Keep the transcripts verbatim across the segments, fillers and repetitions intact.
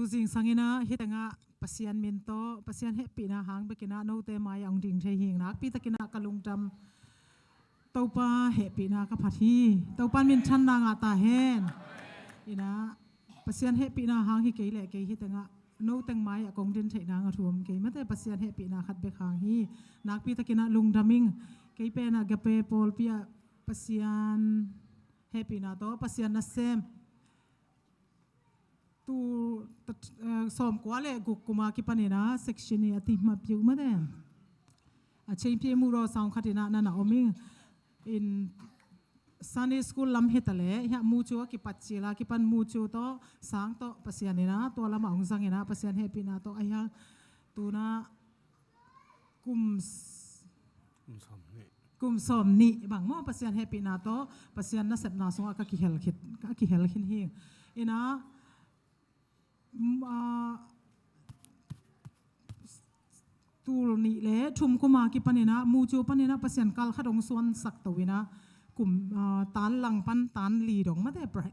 Zingsang in ah hih tengah Pasian min tawh Pasian hehpihna hang bek in ah note mai-ah hong ding thei hi. Nakpi takin ah ka lungdam. Topa hehpihna ka phat hi. Topa in minthanna ngah ta hen. In ah Pasian hehpihna hang hi kei leh kei hih tengah no teng mai-ah kong din theihna ngah thu om kei mate, Pasian hehpihna khat bek hang hi. Nakpi takin ah lungdam ing. Kei pen ah Agape pawlpi ah Pasian hehpihna tawh Pasian nasem tu tat- eh, sawmkua le guk kum a kipan in ah section i a ti hmaphiu mate. A change pi mu raw sang khat in ah na na om ing. In Sunday school lam hi ta leh hia mu cu a kipat cil a kipan mu cu tawh sang tawh Pasian in ah tua lam ah hong zang in ah Pasian hehpihna tawh a hia tu in ah kum s- Kum sawm nih. Kum sawm nih bang maw Pasian hehpihna tawh Pasian nasepna sungah ka kihel khit, ka kihel khin hi. In ah mm, ah, tul nih le thum kum a kipan in ah mu cu pan in ah Pasian kal khat hong suansak to in ah kum, ah, tan lang pan tan li dong mate pri-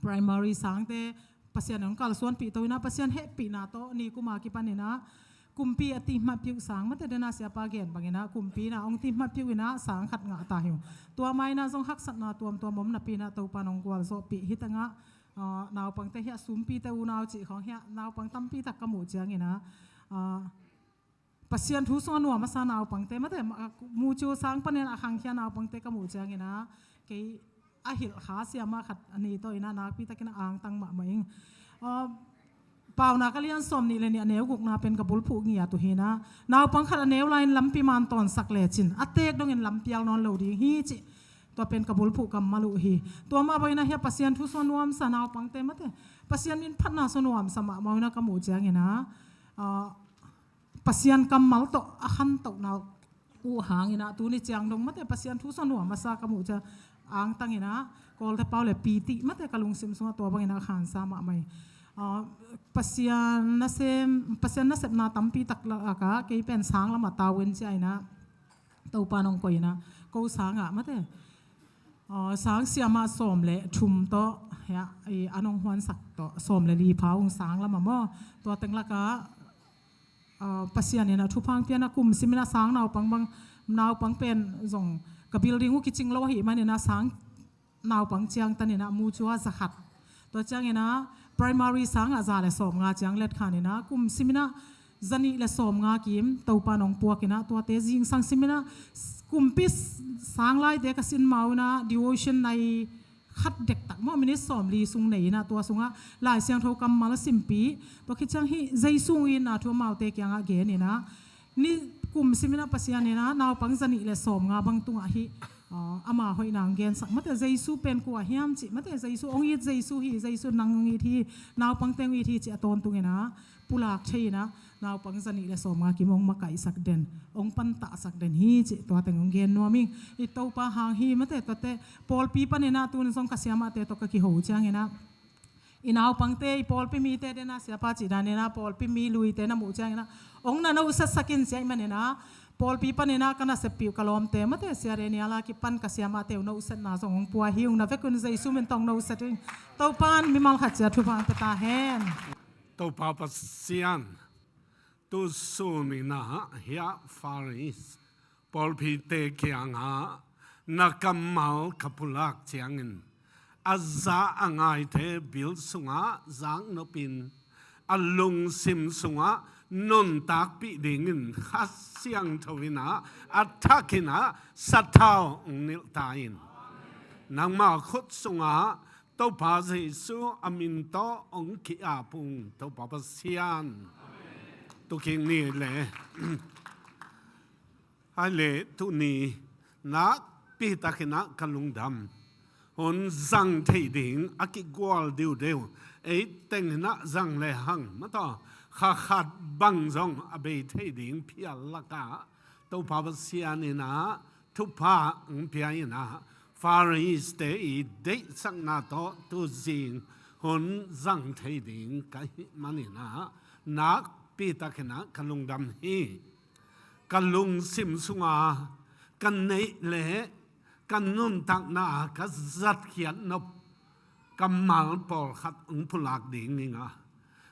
primary sangte Pasian hong kalsuanpih to in ah Pasian hehpihna tawh ni kum a kipan in ah kumpi a ti hmaphiu sang mate, den a siapa gen bang in ah kumpi in ah hong ti hmaphiu in ah sang khat ngah ta hi. Tua mai in ah zong haksatna tuamtuam om napi in ah Topa in hong gualzawhpih hih tengah, ah, naupangte hia sumpite unau cih khawng hia naupang tampi tak ka muh ciang in ah, ah, Pasian thu sungah nuam a sa naupangte mate, ah, mu cu sang pan in ah a khangkhia naupangte ka muh ciang in ah kei a hilh kha siama khat a ni tawh in ah nakpi takin ah angtang mahmah ing. Ah, Paunak a lian sawm nih le nih a neu gukna pen ka bulphuh ngiat uh hi in ah naupang khat a neu lai in lampi man tawnsak lecin a teek dongin lampial nawn lo ding hi cih tua pen ka bulphuh kammal uh hi. Tua mah bang in ah hia Pasian thu sungah nuamsa naupangte mate, Pasian min phatna sungah nuamsa mahmah uh in ah ka muh ciang in ah, ah, Pasian kammal tawh a khantohna uh hang in ah tuni ciang dong mate Pasian thu sungah nuam a sa ka muh ciang angtang in ah Kawlte pau le piti mate ka lungsim sungah tua bang in ah khansa mahmah hi. Ah, Pasian nasem, Pasian nasepna tampi tak lakah kei pen sang lam a tau in cia in ah Topa in hong koih in ah ko sang ah mate, ah, sang siama sawm le thum tawh hia, i, an hong huansak tawh sawm le li pha hong sang lam ah maw. Tua teng lakah, ah, Pasian in ah thupha hong pia in ah kum sim in ah sang naupang bang, naupang pen zong ka building uh kicing lo ahih man in ah sang naupang ciangtan in ah mu cu a za khat. Tua ciang in ah primary sang ah za le sawm nga ciang let khan in ah kum sim in ah za nih le sawm nga kim Topa in hong puak in ah tuate zingsang sim in ah kumpi sang laite ka sin mau in ah devotion nai khat dektak maw minit sawm li sung nei in ah tua sungah Lai Siangtho kammal simpih, tua khit ciang hih Jesu in ah thu amaute kiangah gen in ah ni kum sim in ah Pasian in ah naupang za nih le sawm nga bang tungah hih, ah, ama hoihna hong gensak mate, Jesu pen kua hiam cih mate, Jesu hong it Jesu hi, Jesu nang hong it hi, naupangte hong it hi cih a tawntung in ah pulak thei in ah naupang za nih le sawm nga kim hong makaihsak den, hong pantahsak den hi cih tua teng hong gen nuam ing. I Topa hang hi mate, tuate pawlpi pan in ah tun zong ka siamahte tawh ka kiho ciang in ah i naupangte, i pawlpi mite, den a siapa cih dan in ah pawlpi mi luite na muh ciang in ah hong na nosetsak in cia ahih man in ah pawlpi pan in ah ka naseppih uh ka lawmte mate, Sia Daniel a kipan ka siamahte uh nosetna zong hong pua hi ung, na vek un Jesu min tawh hong noset ing. Topa in mimal khat ciat thupha hong pia ta hen. Topa Pasian, tu sun in ah hia Far East pawlpite kiangah na kammal ka pulak ciangin a za a ngaite bil sungah zaknop in a lungsim sungah nuntakpih dingin Kha Siangtho in ah a thak in ah sathau hong nilh ta in. Nangma khut sungah Topa Jesu a min tawh hong ki-ap ung, Topa Pasian. Tu kik ni le. Hai le tuni nakpi takin ah ka lungdam. Hun zang thei ding a kigual diudeu, ei teng in ah zang le hang mataw kha khat bang zong a bei thei ding phial lakah Topa Pasian in ah thupha hong pia in ah Far East te i deihsakna tawh tu zing hun zang thei ding ka hih man in ah nakpi takin ah ka lungdam hi. Ka lungsim sunga ka neih le ka nuntakna ka zatkhiat nop kammal pawlkhat hong pulak ding ing a,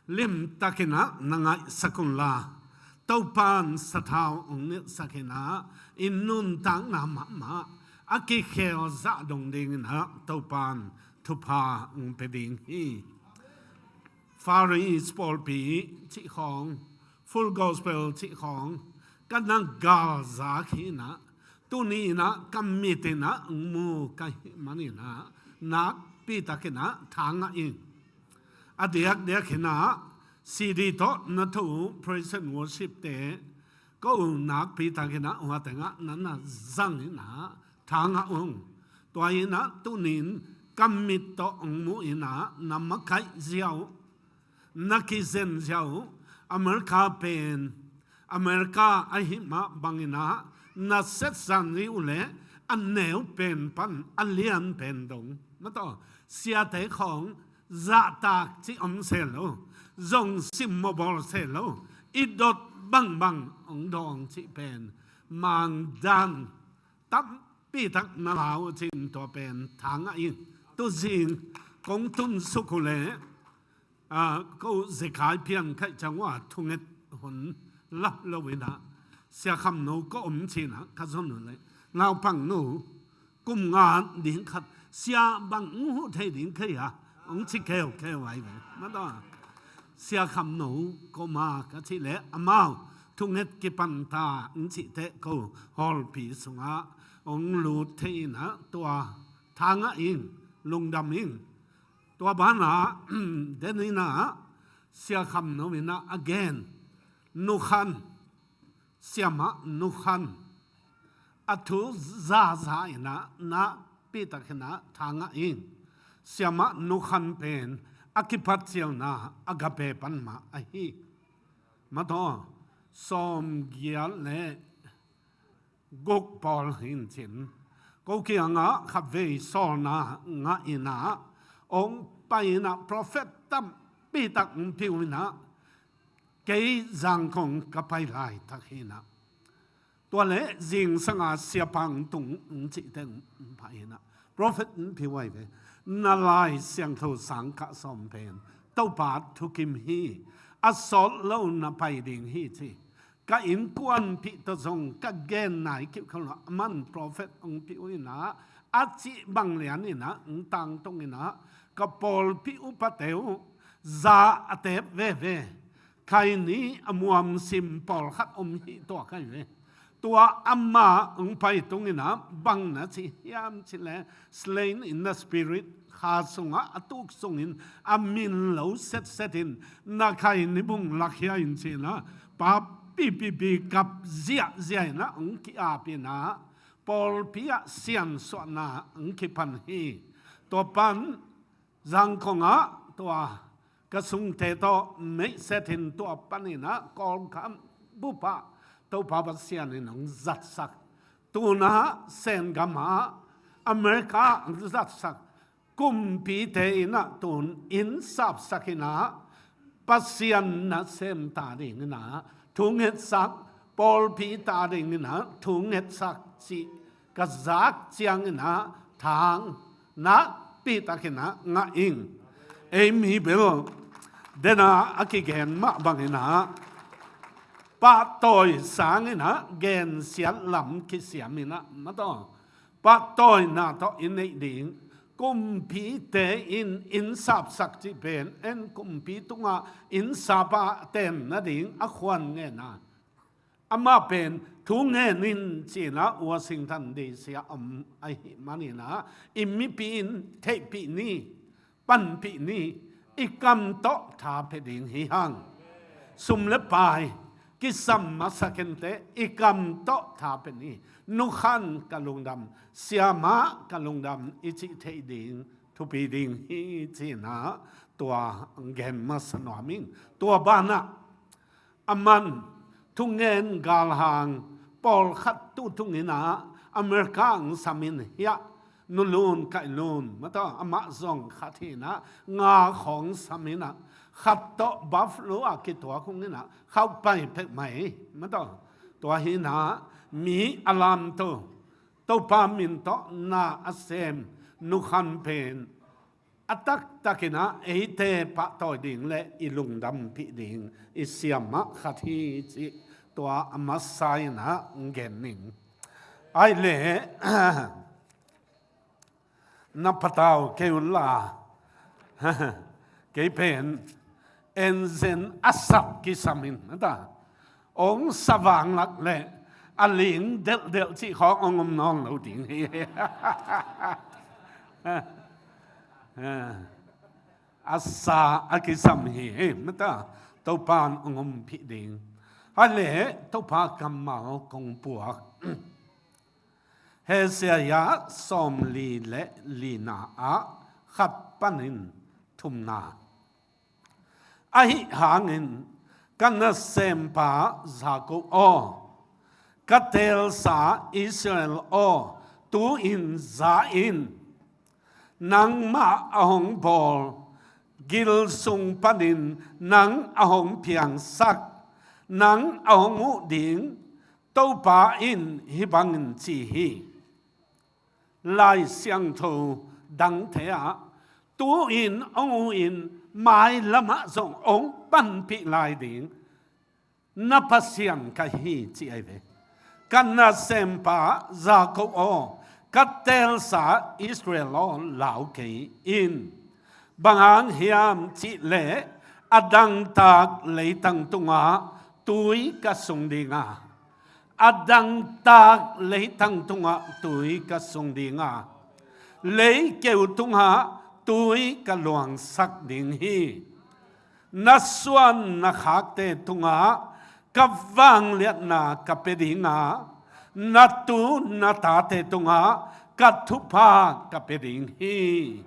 Limtakin ah na ngaihsak unla, Topa'n sathau hong nilhsakin ah i nuntakna mahmah a kikhel zah dong dingin ah Topa'n thupha hong pia ding hi. Far East pawlpi cih khawng, Full Gospel cih khawng ka na galzak hi in ah, tuni in ah ka mit in ah hong mu ka hih manin ah nakpitakin ah tha ngah ing. A diakdiakin ah C D tawh na tho uh praise and worship te ko nakpitakin ah hua tengah na na zang in ah tha ngah ung. Tua in ah tuni in ka mit tawh hong mu in ah na makaih ziau, na kizen ziau, America pen America ahih mah bangin ah na setzan ri uh leh a neu pen pan a lian pen dong, mataw, siate khawng zahtak cih om se lo, zong simmawh bawl se lo, i dot bangbang hong dawng cih pen mangdan tampitak na lau cin tua pen tha ngah ing. Tuzing kong tunsuk uh leh, ah, ko zekai pian kaih ciang uh a thunget hun lap lo in ah Sia Kham No ko om cin ah ka zon uh leh, naupang no kum nga ding khat sia bang hong huh thei ding kei a, hong ci keukeu ai ve. Mataw, Sia Kham No ko ma ka cih leh amau thunget kipan ta hong cih teh ko hawlpi sungah hong lut thei in ah tua tha ngah ing, lungdam ing. Tua banah den in ah Sia Kham No in ah a gen, Nu Khan, Siamah Nu Khan a thu zaza in ah nakpitakin ah tha ngah ing. Siamah Nu Khan pen a kipatcilna Agape pan mah ahi. Mataw, sawmgiat le guk pawl hi in cin, ko kiangah khatvei sawlna ngah in ah hong pai in ah prophet tampitak hong pia uh in ah kei Zangkong ka pai laitak hi in ah, tua leh zingsang a siapa hong tung hong cih teng hong pai in ah prophet hong pia uh ai ve. Na Lai Siangtho sang kah sawm pen Topa thukim hi, a sawt lo na pai ding hi ci. Ka innkuanpih tawh zong ka gen nai keuh kha lo, aman prophet hong pia uh in ah a cih bang lian in ah hong tangtung in ah ka pawlpi upate uh za a tep veve. Khaini a muamsim pawlkhat om hi tuak ai ve. Tua amah hong pai tung in ah bang na ci hiam cih leh, slain in the spirit, kha sungah a tuk sungin a min lo setset in na khaini bung lakhia in ci in ah pa pipipi kap ziahziah in ah hong ki-ap in ah pawlpi ah siansuahna hong kipan hi. Tua pan Zangkong ah tua ka sungte tawh meihset in tua pan in ah Kawlgam bup ah Topa Pasian in hong zatsak. Tun ah Sengam ah America hong zatsak. Kumpite in ah tun inn sapsak in ah Pasian nasem ta ding in ah thu ngetsak, pawlpi ta ding in ah thu ngetsak cih ka zak ciang in ah thang nakpitakin ah ngah ing. Ei mi bel den ah a kigen mah bang in ah pahtawi sang in ah gensiat lam kisiam in ah, mataw, pahtawina tawh i neih ding. Kumpite in inn sapsak cih pen en kumpi tungah inn sap ah ten nading a khuan ngen a, amah pen thu ngen in ci in ah Washington D C ah om ahih manin ah i mipi in theihpih ni, panpih ni, i kam tawh tha pia ding hi hang. Sum le pai kisam masa kei inteh, i kam tawh tha pia ni. Nu Khan ka lungdam, Siamah ka lungdam i cih theih ding thupi ding hi ci in ah tua gen masa nuam ing. Tua banah aman thungen galhang pawlkhat tu tung in ah America hong sam in hiah, nulun kailun, mataw, amah zong khat hi in ah nga khawng sam in ah khat tawh Buffalo ah kituak hong in ah khauh pai pek mai, mataw. Tua hi in ah mi a lamto, Topa min tawh na a sem Nu Khan pen a taktakin ah eite pahtawi ding le i lungdampih ding i siamah khat hi cih tua a masa in ah gen ning. Ai le na patau kei unla kei pen enzen a sap kisam in a ta ong savang lak le a ling delhdelh cih khawng ong om nawn lo ding hi. A sa a kisam hi mata Topan ong ompih ding. Hai le Topa kammal kong puak. Hesaya sawmli le lina ah khat panin thumna. Ahi hangin ka nasempa Jakob aw, ka teelsa Israel aw, tu-in za in. Nangmah a hong bawl gil sung panin nang a hong piangsak, nang a hong huh ding Topa in hih bangin ci hi. Lai Siangtho dangte ah tu-in hong uh in mailamah zong hong panpih lai ding na Pasian ka hi ci ahi ve. Ka nasempa Jakob aw, ka teelsa Israel aw, lau kei in. Bang hang hiam cih leh a dangtak leitang tungah tui ka sung ding a, a dangtak leitang tungah tui ka sung ding a, leikeu tungah tui ka luangsak ding hi. Na suan na khakte tungah ka vangliatna ka pia ding a, na tu na tate tungah ka thupha ka pia ding hi.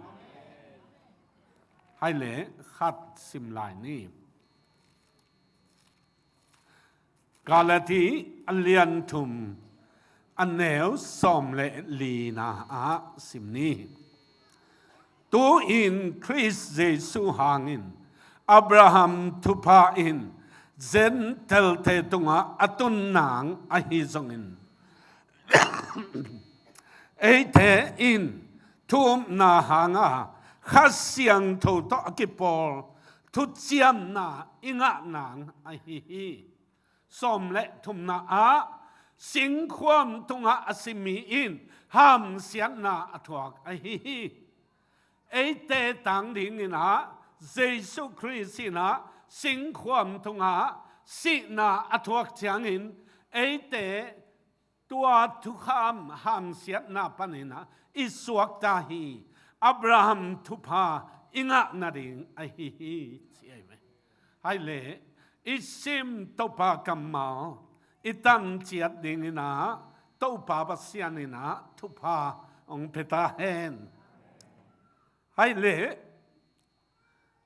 Hai le khat sim lai ni. Galati a lian thum a neu sawm le lina ah sim ni. Tu-in Khrist Jesu hangin Abraham thupha in Gentile-te tungah a tun nang ahi zongin eite in thu-upna hanga Kha Siangtho tawh a kipawl thuciamna i ngah nang ahi hi. Sawm le thumna ah singkhuam tungah a si mi in hamsiatna a thuak ahi hi. Eite tang dingin ah Jesu Khrist in ah singkhuam tungah sihna a thuak ciangin eite tua thukham hamsiatna panin ah i suakta hi. Abraham thupha i ngah nading ahi hi ci ahi ve. Hai le i sim Topa kammal i tanciat dingin ah Topa Pasian in ah thupha hong pia ta hen. Hai le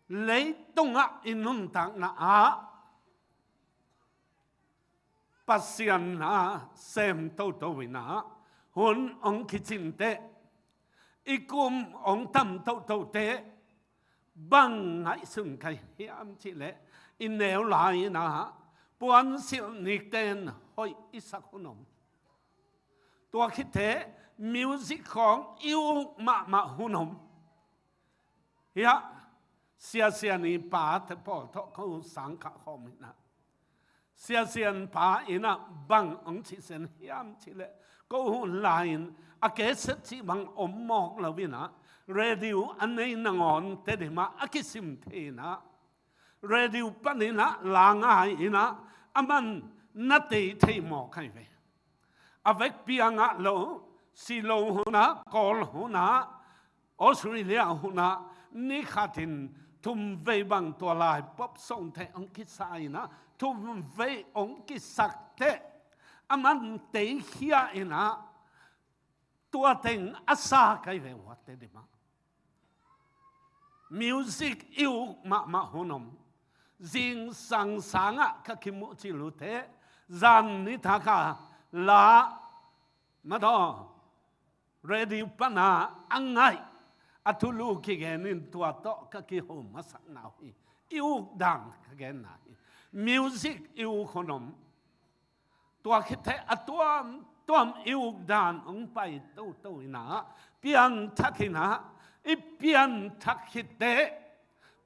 leitungah i nuntakna ah Pasian na sem toto in ah hun hong kicin teh, i kum hong tam toto teh, bang ngaihsun ka hiam cih leh i neu lai in ah puansilh nikten hoih i sak hun om. Tua khit teh music khawng i uk mahmah hun om. Hiah Sia Sian i pate pawl tawh ko sangkah khawm in ah Sia Sian pa in ah bang hong cihsen hiam cih leh ko hun lai-in a keset cih bang om mawk lo in ah radio a nei nangawn Tedim ah a kisim thei in ah radio panin ah la ngai in ah a man na tei thei mawk ahi ve. A vekpi a ngah lo, Silo hun ah, Kawl hun ah, Australia hun ah ni khatin thumvei bang tua lai pop song te hong kisa in ah thumvei hong kisak teh a man teikhia in ah tua teng a sa kai ve ua Tedim ah. Music i uk mahmah hun om. Zingsang sangah ka kimuh cil uh teh zan nitak a la madaw radio pana a ngaih a thulu kigen in tua tawh ka kiho masakna uh hi. I uk dan ka genna hi. Music i uk hun om. Tua khit teh a tuamtuam i uk dan hong pai toto in ah piangthak in ah I pianthak khit teh,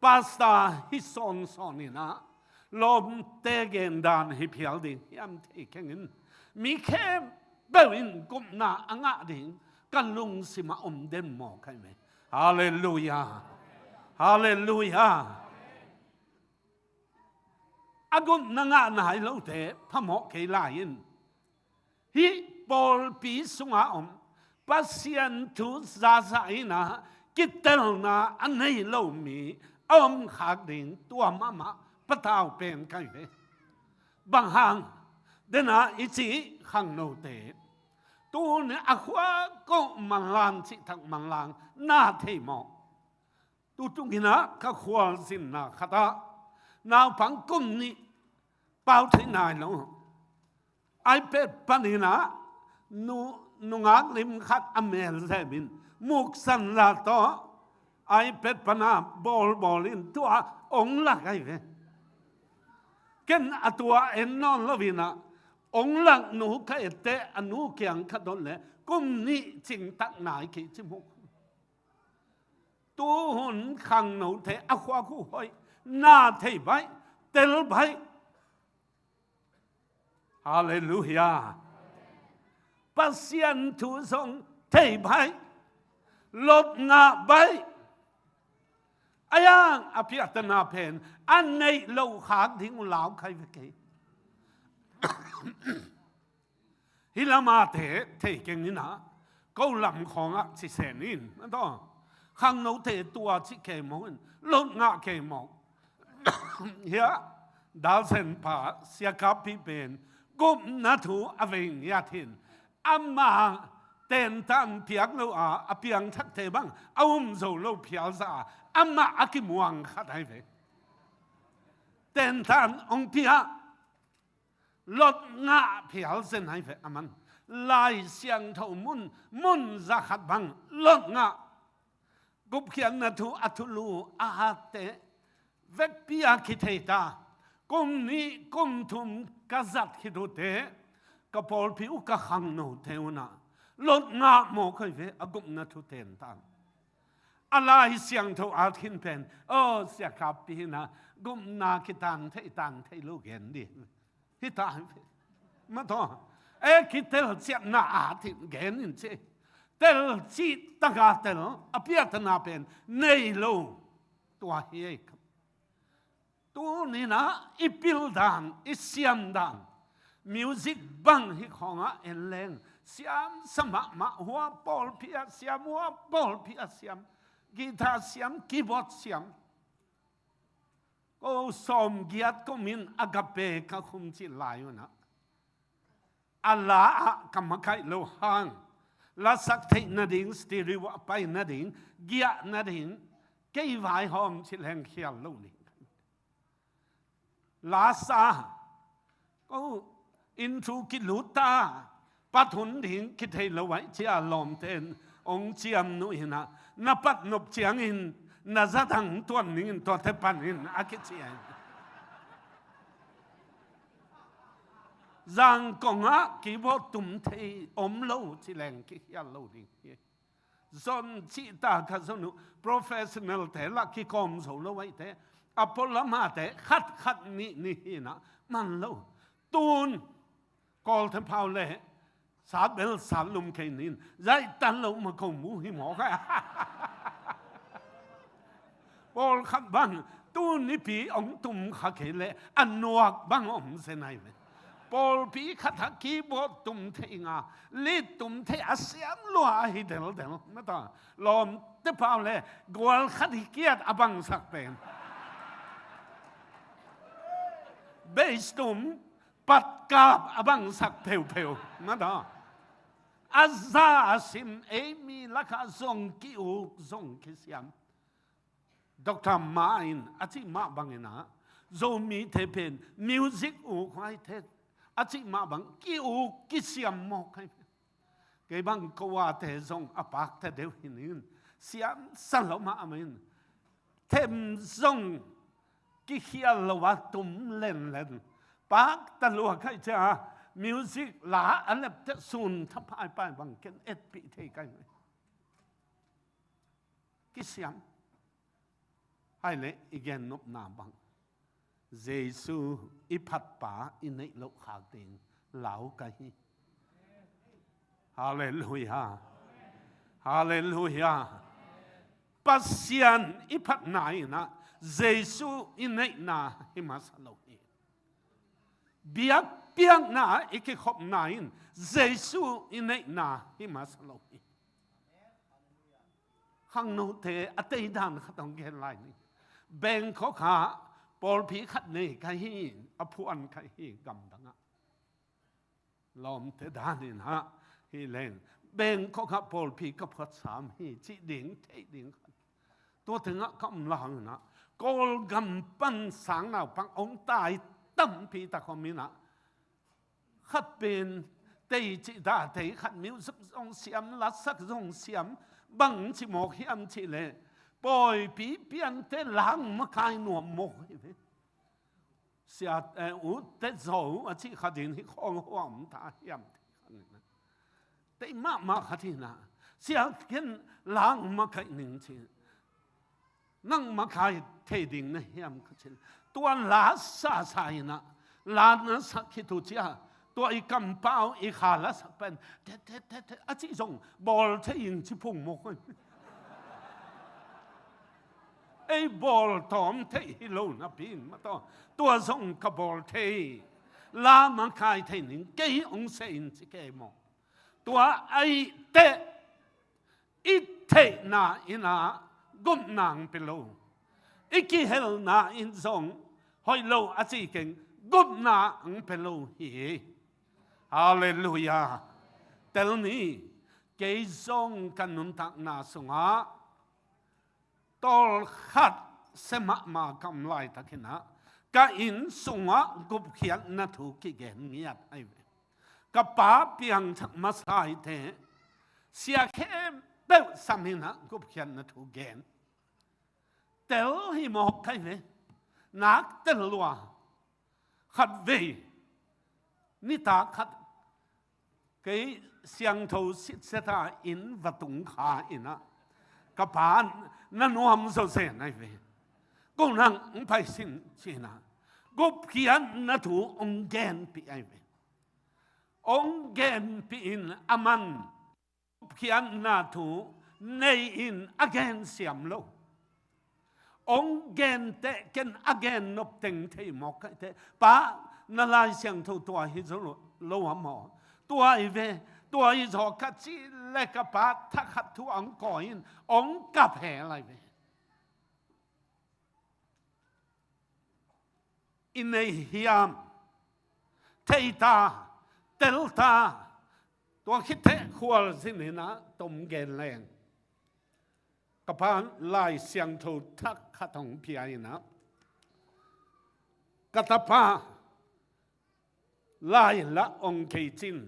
pastor hi sawnsawn in ah, lawmte gen dan hi phial ding hiam thei keng in. Mi khempeuh in gupna a ngah ding ka lungsim ah om den mawk ahi ve. Halleluiah. Halleluiah. A gupna ngah nai lote phamawh kei lai in, hih pawlpi sungah om, Pasian thu zaza in ah kitelna a nei lo mi a om khak ding tua mahmah patau pen ka hi ve. Bang hang, den ah i cih khangnote, tuni a khua koh manlang cihtak manlang na thei mawk. Tutung in ah ka khualzinna khat ah naupang kum nih pau thei nai lo, iPad panin ah nu, nungak lim khat a mel zem in muksan la tawh iPad pan ah bawlbawl in tua ong lak ahi ve. Ken a tua en nawn lo in ah, ong lak nu ka et teh a nu kiang ka dot leh kum nih cingtak nai kei ci muk. Tuhun khangnote a khuak uh hoih, na thei baih, tel baih. Halleluiah. Pasian thu zong thei baih, lot ngah baih. A yang a piahtana pen a neih loh khak ding uh lau khai ve kei. Hih lamate thei keng in ah, ko lam khawngah ci sen in, a taw, khangnote tua ci kei mawk in, lot ngah kei mawk. Hiah, dalsen pa Sia Kap Pi pen gupna thu a vei ngiat hin, amah tentan piak lo a, a piangthakte bang a um zo lo phial za a, amah a kimuang khat ahi ve. Tentan ong piak, lot ngah phial zen ahi ve aman. Lai Siangtho mun, mun za khat bang lot ngah. Gupkhiatna thu a thulu a hatte vekpi a kithei ta. Kum nih kum thum ka zat khit uh teh, ka pawlpi uh ka khangnote un ah lot ngah mawk ahi ve, a gupna thu tentan. A Lai Siangtho at khin pen, aw, Sia Kap Pi in ah gupna kitan thei tan thei lo gen ding hi ta hi ve. Mataw, e, kitel ciatna at hi gen in ci. Tel cih taka tel, a piahtana pen nei lo. Tua hi ei. Tuni in ah i pil dan, i siam dan, music bang hi khawngah en leng, siam sa mahmah, hua pawlpi ah siam, hua pawlpi ah siam, guitar siam, keyboard siam. Ko sawmgiat kum in Agape ka khum cih lai un ah, a la ah ka makaih lo hang, lasak theih nading, stereo ah pai nading, giah nading, kei vaihawm cih leng khial lo ding. Lasa, ko, inn thu kilut ta, pat hun ding kithei lo aih cia lawmte in ong ciam nuh in ah, na pat nop ciangin na za dang tuan ning in tuate pan in a kici ahi. Zangkong ah keyboard tum thei om lo ci leng kikhial lo ding hi. Zon cih ta ka zon uh, professional te lah kikawm zo lo aih teh, a pualamate khat khat nih nih hi in ah man lo. Tun Kawlte pau le, sat bel sat lum kei ning, zaihtan lo ma ko mu hi mawk a. Pawlkhat bang, tu nipi ong tum kha kei leh a nuak bang om zen ahi ve. Pawlpi khat ah keyboard tum thei nga, lead tum thei a siam lua ahi deldel. Mata, lawmte pau le, gual khat hi kiat a bangsak pen. Bass tum, patkap a bangsak pheupheu. Mata, a za a sim, ei mi lakah zong ki-uk, zong kisiam. Doctor Ma in a cih mah bangin ah, Zomite pen music uk huaite a cih mah bang ki-uk kisiam mawk hi. Kei bang ko ate zong a pakta deuh hi ning, siamsa lo mah a min. Them zong kikhial lo a tum lenlen. Pakta lua kai cia, music la a lepte sun thapai pai bang ken etpih thei kai mai. kisiam. Hai leh i gennopna bang, Jesu i phatpa i neih loh khak ding lau ka hi. Halleluiah. Halleluiah. Pasian i phatna in ah Jesu i neihna hi masa lo hi. Biakpiakna i kikhopna in Jesu i neihna hi masa lo hi. Khangnote a teidan khat hong gen lai ni. Bangkok ah pawlpi khat nei ka hi, a phuan ka hi gamdang ah. Lawmte dan in ah hi leng, Bangkok ah pawlpi ka phuat sam hi cih ding theih ding khat. Tua tengah ka om lai in ah, Kawlgam pan sang naupang hong tai tampi tak om in ah, khat pen tei cih dah tei, khat music zong siam, lasak zong siam, bang ci mawk hiam cih leh, pawipi piangte lang makai nuam mawk hi ve. Sia, eh, u te zo a cih khat in hi khawng huam ta hiam ti khat in ah. Tei mahmah khat in ah, sia ken lang makaih ning ci. Nang makai thei ding na hiam ka cin. Tua la sasa in ah, la na sak khit uh cia, tua i kampau i kha la sak pen, te, te, te, te, a cih zong bawl thei ing ci phung mawk. Ei bawl tawm thei hi lo napi in mah tawh, tua zong ka bawl thei. La makai thei ning kei hong seh in ci kei maw. Tua ahih teh i theihna in ah gupna hong pia lo, i kihelna in zong hoih lo a ci keng, gupna hong pia lo hi. Halleluiah. Tel ni, kei zong ka nuntakna sungah tawlkhat sia mahmah ka om laitak in ah, ka inn sungah gupkhiatna thu kigen ngiat ahi ve. Ka pa piangthak masa hi teh, sia khempeuh sam in ah gupkhiatna thu gen. Tel hi mawk ka hi ve. Nak tel lua. Khatvei nitak khat kei siangtho sitset a inn va tung kha in ah, ka pa na nuam zawzen ahi ve. Ko nang hong pai sin ci in ah, gupkhiatna thu hong genpih ahi ve. Hong genpih in, aman gupkhiatna thu nei in a gen siam lo. Hong gen teh ken a gen nop teng thei mawk ka hi teh, pa, na Lai Siangtho tua hi zaw lo, lo a maw? Tua hi ve, tua hi zaw ka cih leh ka pa thakhat thu hong kawi in hong kap hel ahi ve. I nei hiam? Thei ta, tel ta, tua khit teh khualzin in ah tom gen leng. Ka pa Lai Siangtho thak khat hong pia in ah, ka tapa, lai lah hong kei cin,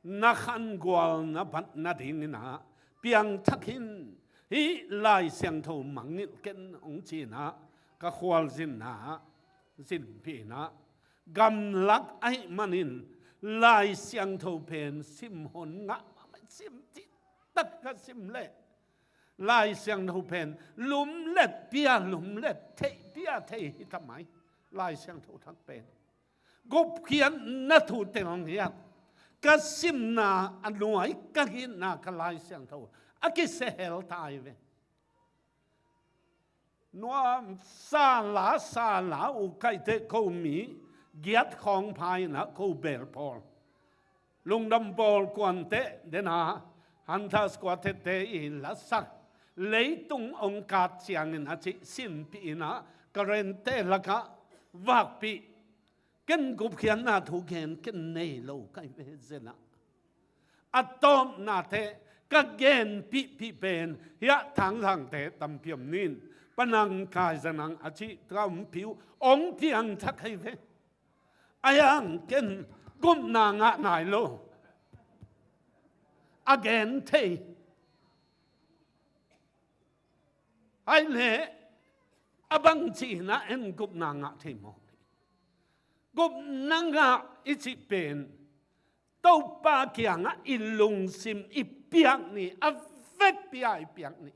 na khangual na bat nading in ah piangthak in, hih Lai Siangtho mangngilh ken hong ci in ah, ka khualzinna ah zinpih in ah, gamlak ahih manin Lai Siangtho pen sim hon ngah mahmah, sim cih tak ka sim leh Lai Siangtho pen lumlet pia lumlet, theih pia theih hi ta mai. Lai Siangtho thak pen gupkhiatna thu tel ngiat, ka simna a nuai ka gitna ka Lai Siangtho a kisia hel ta ahi ve. Nuam sa la sa la uh ka hi teh, ko mi giat khawng pha in ah ko bel pawl, lungdam pawl kuan teh den a, Hunters Quartet-te i lasak, leitung hong kat ciangin a cih sinpih in ah, ka rente lakah vakpih. Ken gupkhiatna thu gen ken nei lo ka hi ve zen ah. A tawpna teh ka genpihpih pen hiah Thangzangte tampi om ning, Pa Nang Kai Za Nang a cih tampi uh hong piangthak ahi ve. A hiang ken gupna ngah nai lo. A gen thei. Hai leh a bang ci in ah en gupna ngah thei mawk. Gupna ngah i cih pen Topa kiangah i lungsim i piak ni, a vekpi-a i piak ni.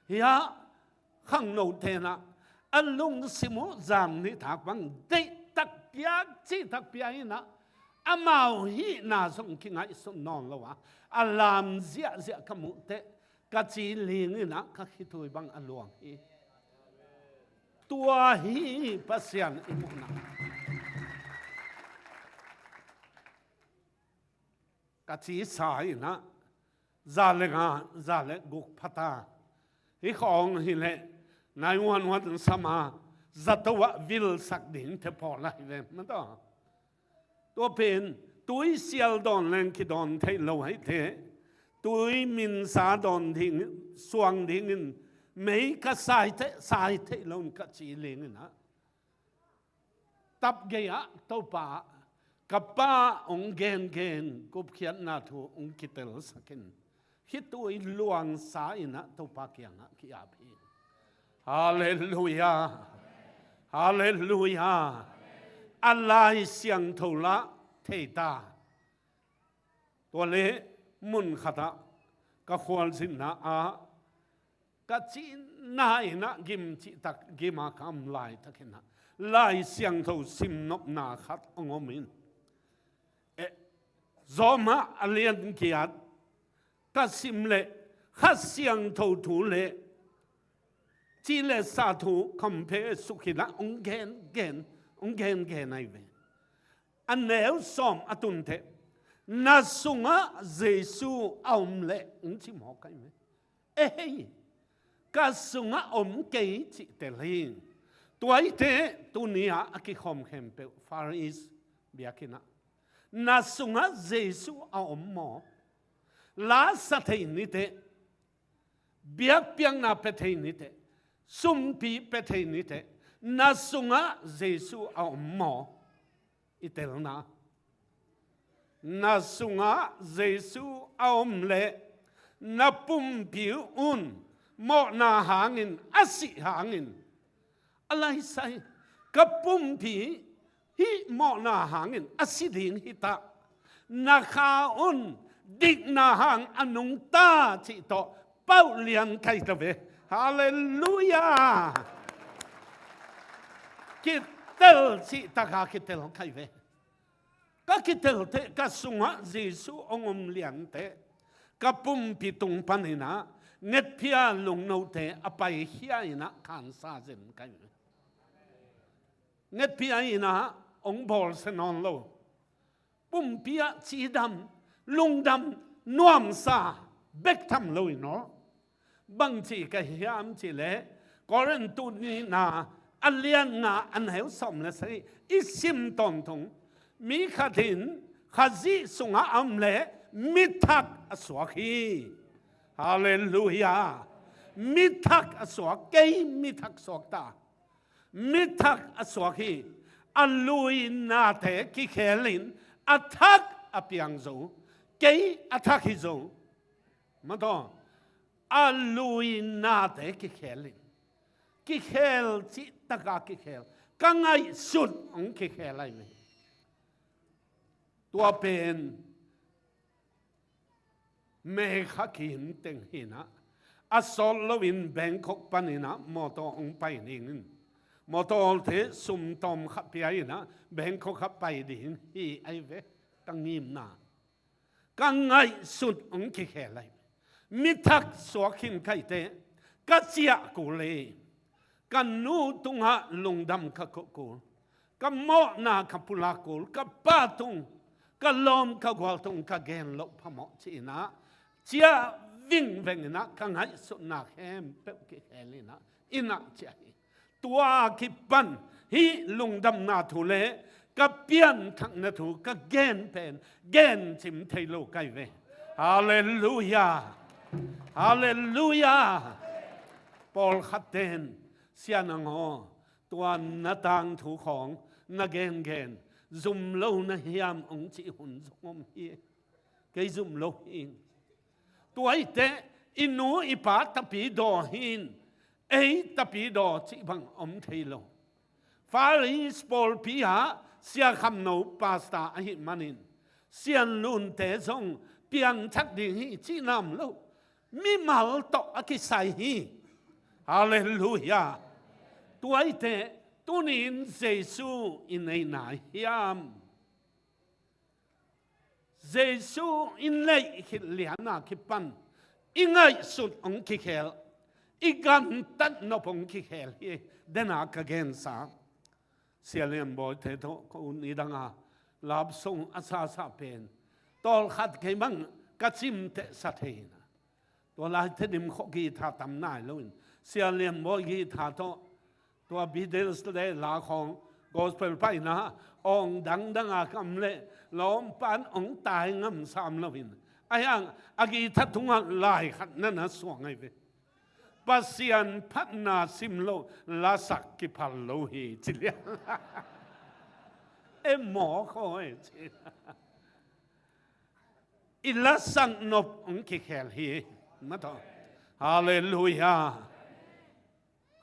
Hiah khangno tenah a lungsim uh zan nitak bang deihtak piak cihtak pia inah amau hihna zong kingaihsun nawn lo a, a lam ziahziah ka muh teh ka ci ling inah ka khitui bang a luang hi. Tua hi Pasian i muhna. Ka cisa inah za le nga, za le guk phata hi khawng hileh nai huanhuan sama zato ah vilsak ding te pawl ahi ve mataw. Tua pen tui sial dawn leng kidawn theih lo ahi te, tui minsa dawn ding, suang dingin mei ka sai te, sai theih lo in ka ci ling inah tap gei-ah Topa, ka pa hong gengen gupkhiatna thu hong kitelsak in khitui luangsa inah Topa kiangah ki-ap hi. Halleluia. Halleluia. A Lai Siangtho lah thei ta. Tua le mun khatah ka khualzinna ah ka cihna inah gim cihtak gima ka om laitakinah Lai Siangtho simnopna khat hong om in, eh, Rom ah a liangiat ka sim leh Kha Siangtho thu le ci le sa thu compare sukhinah hong gengen, hong gengen ahi ve. A neu sawm a tunteh na sungah Jesu a om leh hong ci mawk ahi ve. Ehei, ka sungah om kei cihtel hi. Tua hi teh tuni-ah a kikhawm khempeuh Far East biakinnah na sungah Jesu a om maw? La sa thei ni teh, biakpiakna pia thei ni teh, sumpi pia thei ni teh, na sungah Jesu a om maw? I telna, na sungah Jesu a om leh na pumpi un mawhna hangin a sih hangin a laisai, ka pumpi hih mawhna hangin a si ding hi ta, na kha un dikna hang a nungta cih tawh pauh lian kai ta ve. Halleluia. Kitel cih taka kitel kai ve. Ka kitel teh ka sungah Jesu hong om lian teh ka pumpi tung paninah ngetphia lungnote a paikhia inah khansa zen kai ve. Ngetphia inah hong bawlsia nawn lo. Pumpi ah cidam, lungdam, nuamsa bek tham lo in aw. Bangci ka hiam cihleh Korin tu nihna a lian nga a neu sawm le sagih i sim tawntung, mi khat in Khazih sungah a om leh mithak a suak hi. Halleluia. Mithak a suak, kei mithak suak ta. Mithak a suak hi. A luinate kikhelin a thak a piang zo, kei a thak hi zo. Mataw, a luinate kikhelin, kikhel cihtaka kikhel, ka ngaihsut hong kikhel ahi ve. Tua pen May kha kim teng hinah a sawt loin Bangkok paninah mawtaw hong pai dingin, mawtawte sum tawm kha pia inah Bangkok kha pai ding hi ahi ve. Ka ngimna, ka ngaihsut hong kikhel ahi. Mithak suak khin kaite, ka ciah kul hi. Ka nu tungah lungdam ka koh kul, ka mawhna ka pulak kul, ka pa tung, ka lawm ka gual tung ka gen loh phamawh ci-inah ciah vingveng inah ka ngaihsutna khempeuh kikhel inah inah ciah hi. Tua kipan hih lungdamna thu le ka pianthakna thu ka gen pen gencim thei lo kai ve. Halleluia. Halleluia. Pawlkhat ten, "Sia nang aw, tua na tangthu khawng na gengen zum lo na hiam?" hong cih hun zong om hi. Kei zum lo hi. Tua hi teh i nu i pa tapidaw hi in, ei tapidaw cih bang om thei lo. Far East pawlpi ah Sia Kham No pastor ahih manin Sian Lunte zong piangthak ding hi cih nam lo. Mimal tawh a kisai hi. Halleluia. Tua ahih teh tuni-in Jesu i neihna hiam? Jesu i neih khit liana kipan i ngaihsut hong kikhel, i gamtat nop hong kikhel hi. Dena ka gensa, Sia Lian Bawite tawh ko nidanga love song a sasa pen tawlkhat kei bang ka cimtehsa thei hi. Tua lai Tedim khua guitar tam nai loin Sia Lian Bawi guitar tawh tua Beatles le la khawng, gospel paina awng dangdanga kam le lawmpan hong tai ngamsam loin, a hiang a guitar tungah lai khat na na suang ahi ve. Pasian phatna sim lo lasak kiphal lo hi ci liang. E maw khaw e ci. I lasak nop hong kikhel hi. Mataw. Halleluia.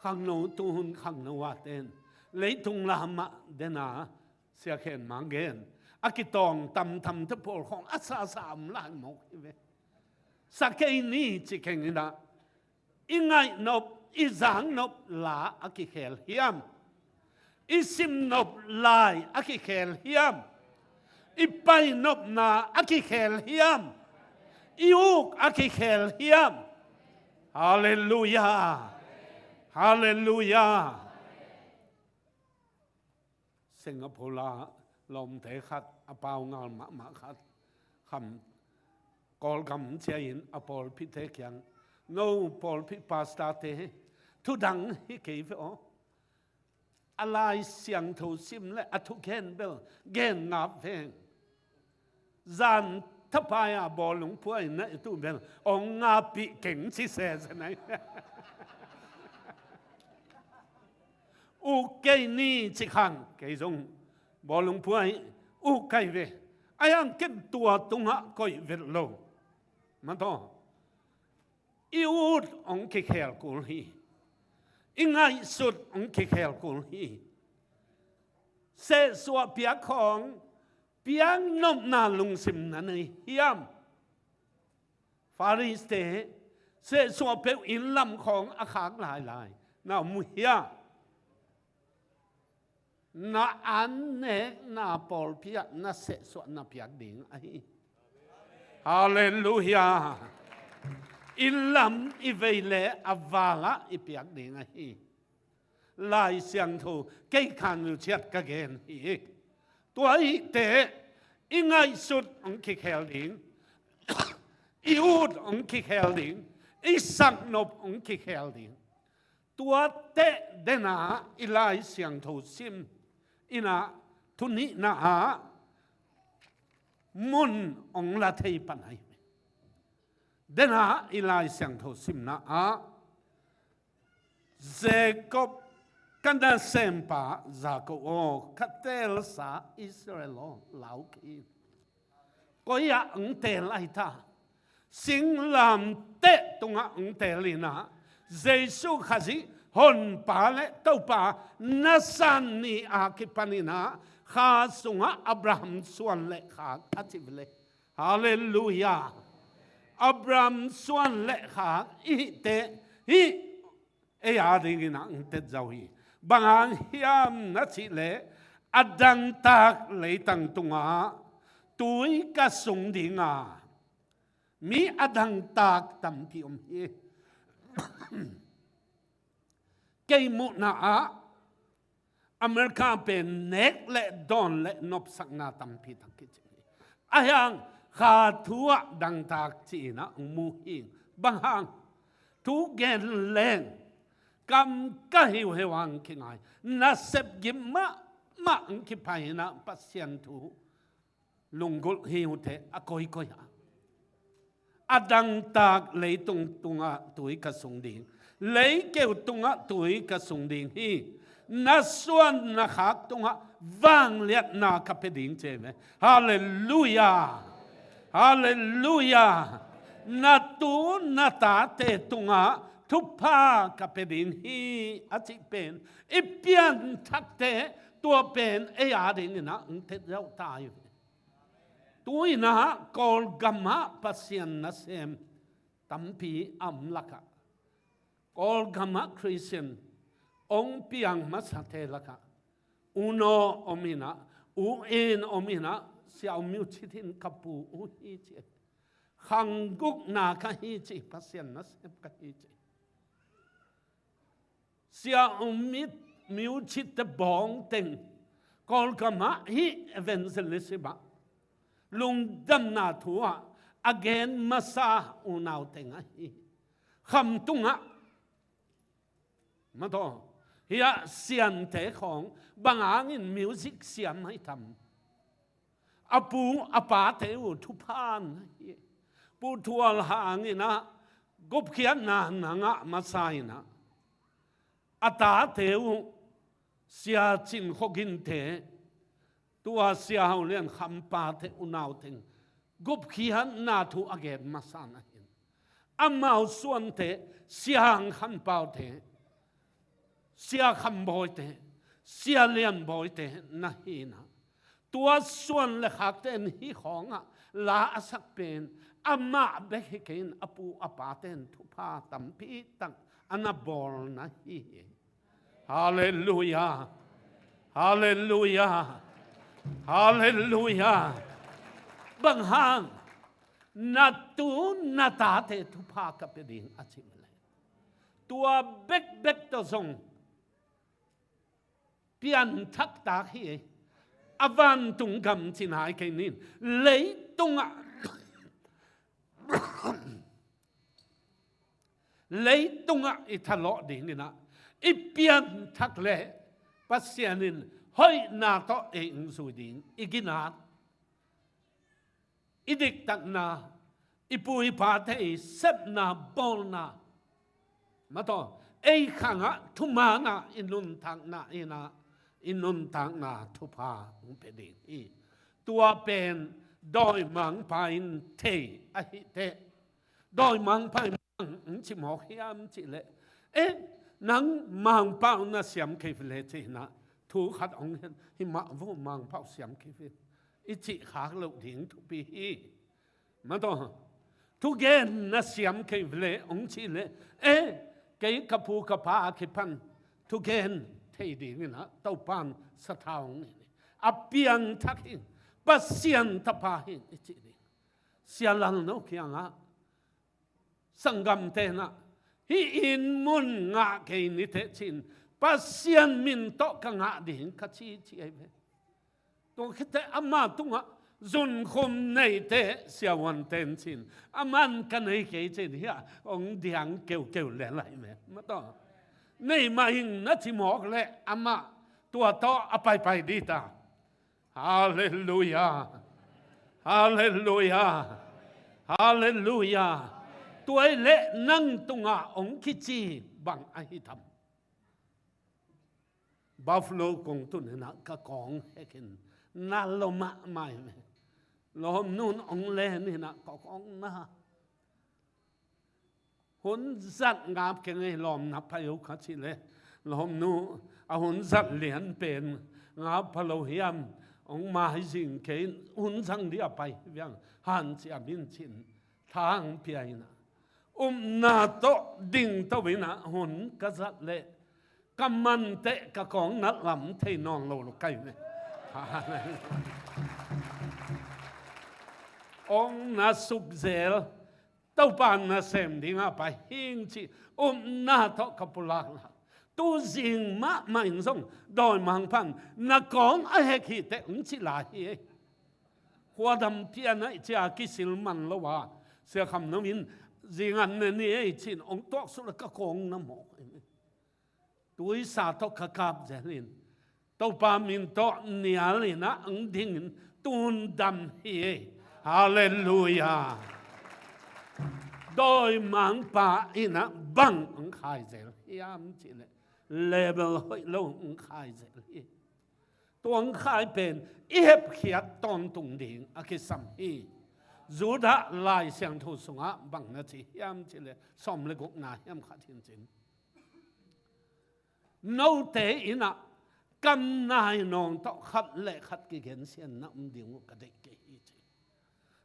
Khangno tuhun khangno a ten leitung lamah dena Sia Khen Mang gen a kitawng tamtamte pawl khawng a sasa om lai mawk hi ve. Sa kei ni ci keng inah, i ngaih nop, i zak nop la a kikhel hiam? I sim nop lai a kikhel hiam? I pai nopna a kikhel hiam? I uk a kikhel hiam? Halleluia. Halleluia. Singapore ah lawmte khat, a pau ngal mahmah khat, kham Kawlgam ciah in a pawlpite kiang, no pawlpi pastorte, thudang hi kei ve aw. A Lai Siangtho sim le a thugen bel gen ngap veng. Zan thapai-a bawlung phuai na i tu bel hong ngapih keng ci sese nai. Uk kei ni ci khang kei zong bawlung phuai uk kai ve. A hiang ken tua tungah koih vet lo. Mataw. I ut hong kikhel kul hi. I ngaihsut hong kikhel kul hi. Sehsuah piak khawng piak nopna lungsim na nei hiam? Farisee sehsuah peuh inn lam khawng a khak lailai na mu hia? Na an nekna pawlpi ah na sehsuah na piak ding ahi. Halleluia. Inn lam i vei le a val ah i piak ding ahi. Lai Siangtho kei khan luciat ka gen hi. Tua ahih teh i ngaihsut hong kikhel ding, i ut hong kikhel ding, i saknop hong kikhel ding. Tua teh dena i Lai Siangtho sim inah thunihna ah mun hong la thei pan ahi. Dena i Lai Siangtho simna ah Jacob, ka nasempa Jacob aw, ka teelsa Israel aw, lau khin. Koi ah hong teel ahi ta? Singlamteh tungah hong teel inah Jesu Khazih Honpa le Topa na san ni a kipan inah kha sungah Abraham suan le khak a ci ve le. Halleluia. Abraham suan le khak i hih teh hih ei a dingin ah hong tet zo hi. Bang hang hiam na cih leh a dangtak leitang tungah tui ka sung ding a, mi a dangtak tampi om hi. Kei muhna ah America pen nek le dawn le nopsakna tampi tak kici hi. A hiang kha thu ah dangtak ci-in ah hong mu hi. Bang hang? Thu gen leng kam ka hiuhiu ang kingai, nasep gim mahmah ang kipai inah Pasian thu lunggulh hi uh teh a koikoi ah. A dangtak leitung tungah tui ka sung ding, leikeu tungah tui ka sung ding hi. Na suan na khak tungah vangliatna ka pia ding ci hi ve. Halleluia. Halleluia. Na tu na tate tungah thupha ka pia ding hi a cih pen i pianthakte tua pen ei a dingin ah hong tet zo ta hi ve. Tu-in ah Kawlgam ah Pasian nasem tampi a om lakah Kawlgam ah Christian hong piang masate lakah U Naw om in ah, U En om in ah, Sia U Myo Chit in ka pu uh hi ci. Khanggukna ka hi ci, Pasian nasem ka hi ci. Sia U Myo Chit te bawng teng Kawlgam ah hih evangelism ah, lungdamna thu ah a gen masa unau teng ahi. Khamtung ah, mataw, hiah siante khawng bang hangin music siam ahi tam? A pu a pate uh thupha na hi. Pu Thual Hang in ah gupkhiatna na ngah masa in ah, a tate uh Sia Cin Khaw Gin te, tua Sia Hau Lian Kham pate unau teng gupkhiatna thu a gen masa na hi. Amau suante, Sia Hang Khan Pau te, Sia Kham Bawi te, Sia Lian Bawi te na hi in ah, tua suan le khakte in hih khawng ah la a sak pen amah bek hi kei in, a pu a pate in thupha tampi tak a na bawl na hi hi. Halleluiah. Halleluiah. Halleluiah. Bang hang? Na tu na tate thupha ka pia ding a ci mah leh, tua bekbek tawh zong pianthak tak hi. A vantung gam ci nai kei ning, leitungah, leitungah i thalawh ding in ah, i pianthak leh Pasian in hoihna tawh ei hong zui ding, i ginat, i diktatna, i pu i pate i sepna, bawlna, mataw, ei khang ah thumaanna, i nuntakna in ah, i nuntakna thupha hong pia ding hi. Tua pen dawimangpa in thei ahih teh, dawimangpa in bang hong ci mawk hiam cih leh, eh, nang mangpau na siam kei ve leh ci in ah, thu khat hong hi in, hi mah vo, mangpau siam kei ve, i cih khak loh ding thupi hi. Mataw, thugen na siam kei ve leh hong cih leh, eh, kei ka pu ka pa a kipan thugen thei ding in ah Topa'n sathau hong nei hi. A piangthak hi, Pasian tapa hi i cih ding. Sia Lal No kiangah sanggamte in ah, hih inn mun ngah kei ni teh ci-in, Pasian min tawh ka ngah ding ka ci, ci ahi ve. Tua khit teh ama tungah zunkhum neite siavuante in ci-in, aman ka nei kei ci-in hiah hong diang keukeu lel ahi ve. Mataw, nei mah ing na ci mawk leh amah tua tawh a paipai ding ta. Halleluiah. Halleluiah. Halleluiah. Tua ahih leh nang tungah hong kici bang ahi tam? Buffalo kong tun in ah ka kawng hek in, na lawm mahmah hi ve. Lawmnu in hong len in ah ka kawng na. Hun zat ngap keng ei, lawmna pai o ka cih leh, lawmnu, a hun zat lian pen ngap pha lo hiam, hong maizing kei in, hun zang ding a pai hi viang, hanciam in ci-in tha hong pia in ah, upna tawh dingto in ah hun ka zat leh ka man teh ka kawng nat lam thei nawn lo lo ka hi ve. Hong na suk zel, Topa nasem dingah pai hing cih upna tawh ka pulak la. Tu zing mahmah in zong dawimangpa'n na kawng a hek hi teh hong ci lai hi. Khuadam pian ah i ci a kisil man lo a, Sia Kham No in zing an ne ni ei ci-in hong tuaksuk leh ka kawng na mawk. Tuisa tawh ka kap zel in, Topa min tawh nial in ah hong ding in, tun dam hi. Halleluiah. Dawimangpa in ah bang hong khai zel hiam cih leh, level hoih lo hong khai zel hi. Tua hong khai pen i hepkhiat tawntung ding a kisam hi. Judah Lai Siangtho sungah bang na ci hiam cih leh, sawm le gukna hiam khat hi in cin, note in ah kam nai nawng tawh khat le khat kigensiatna om ding uh ka deih kei hi ci.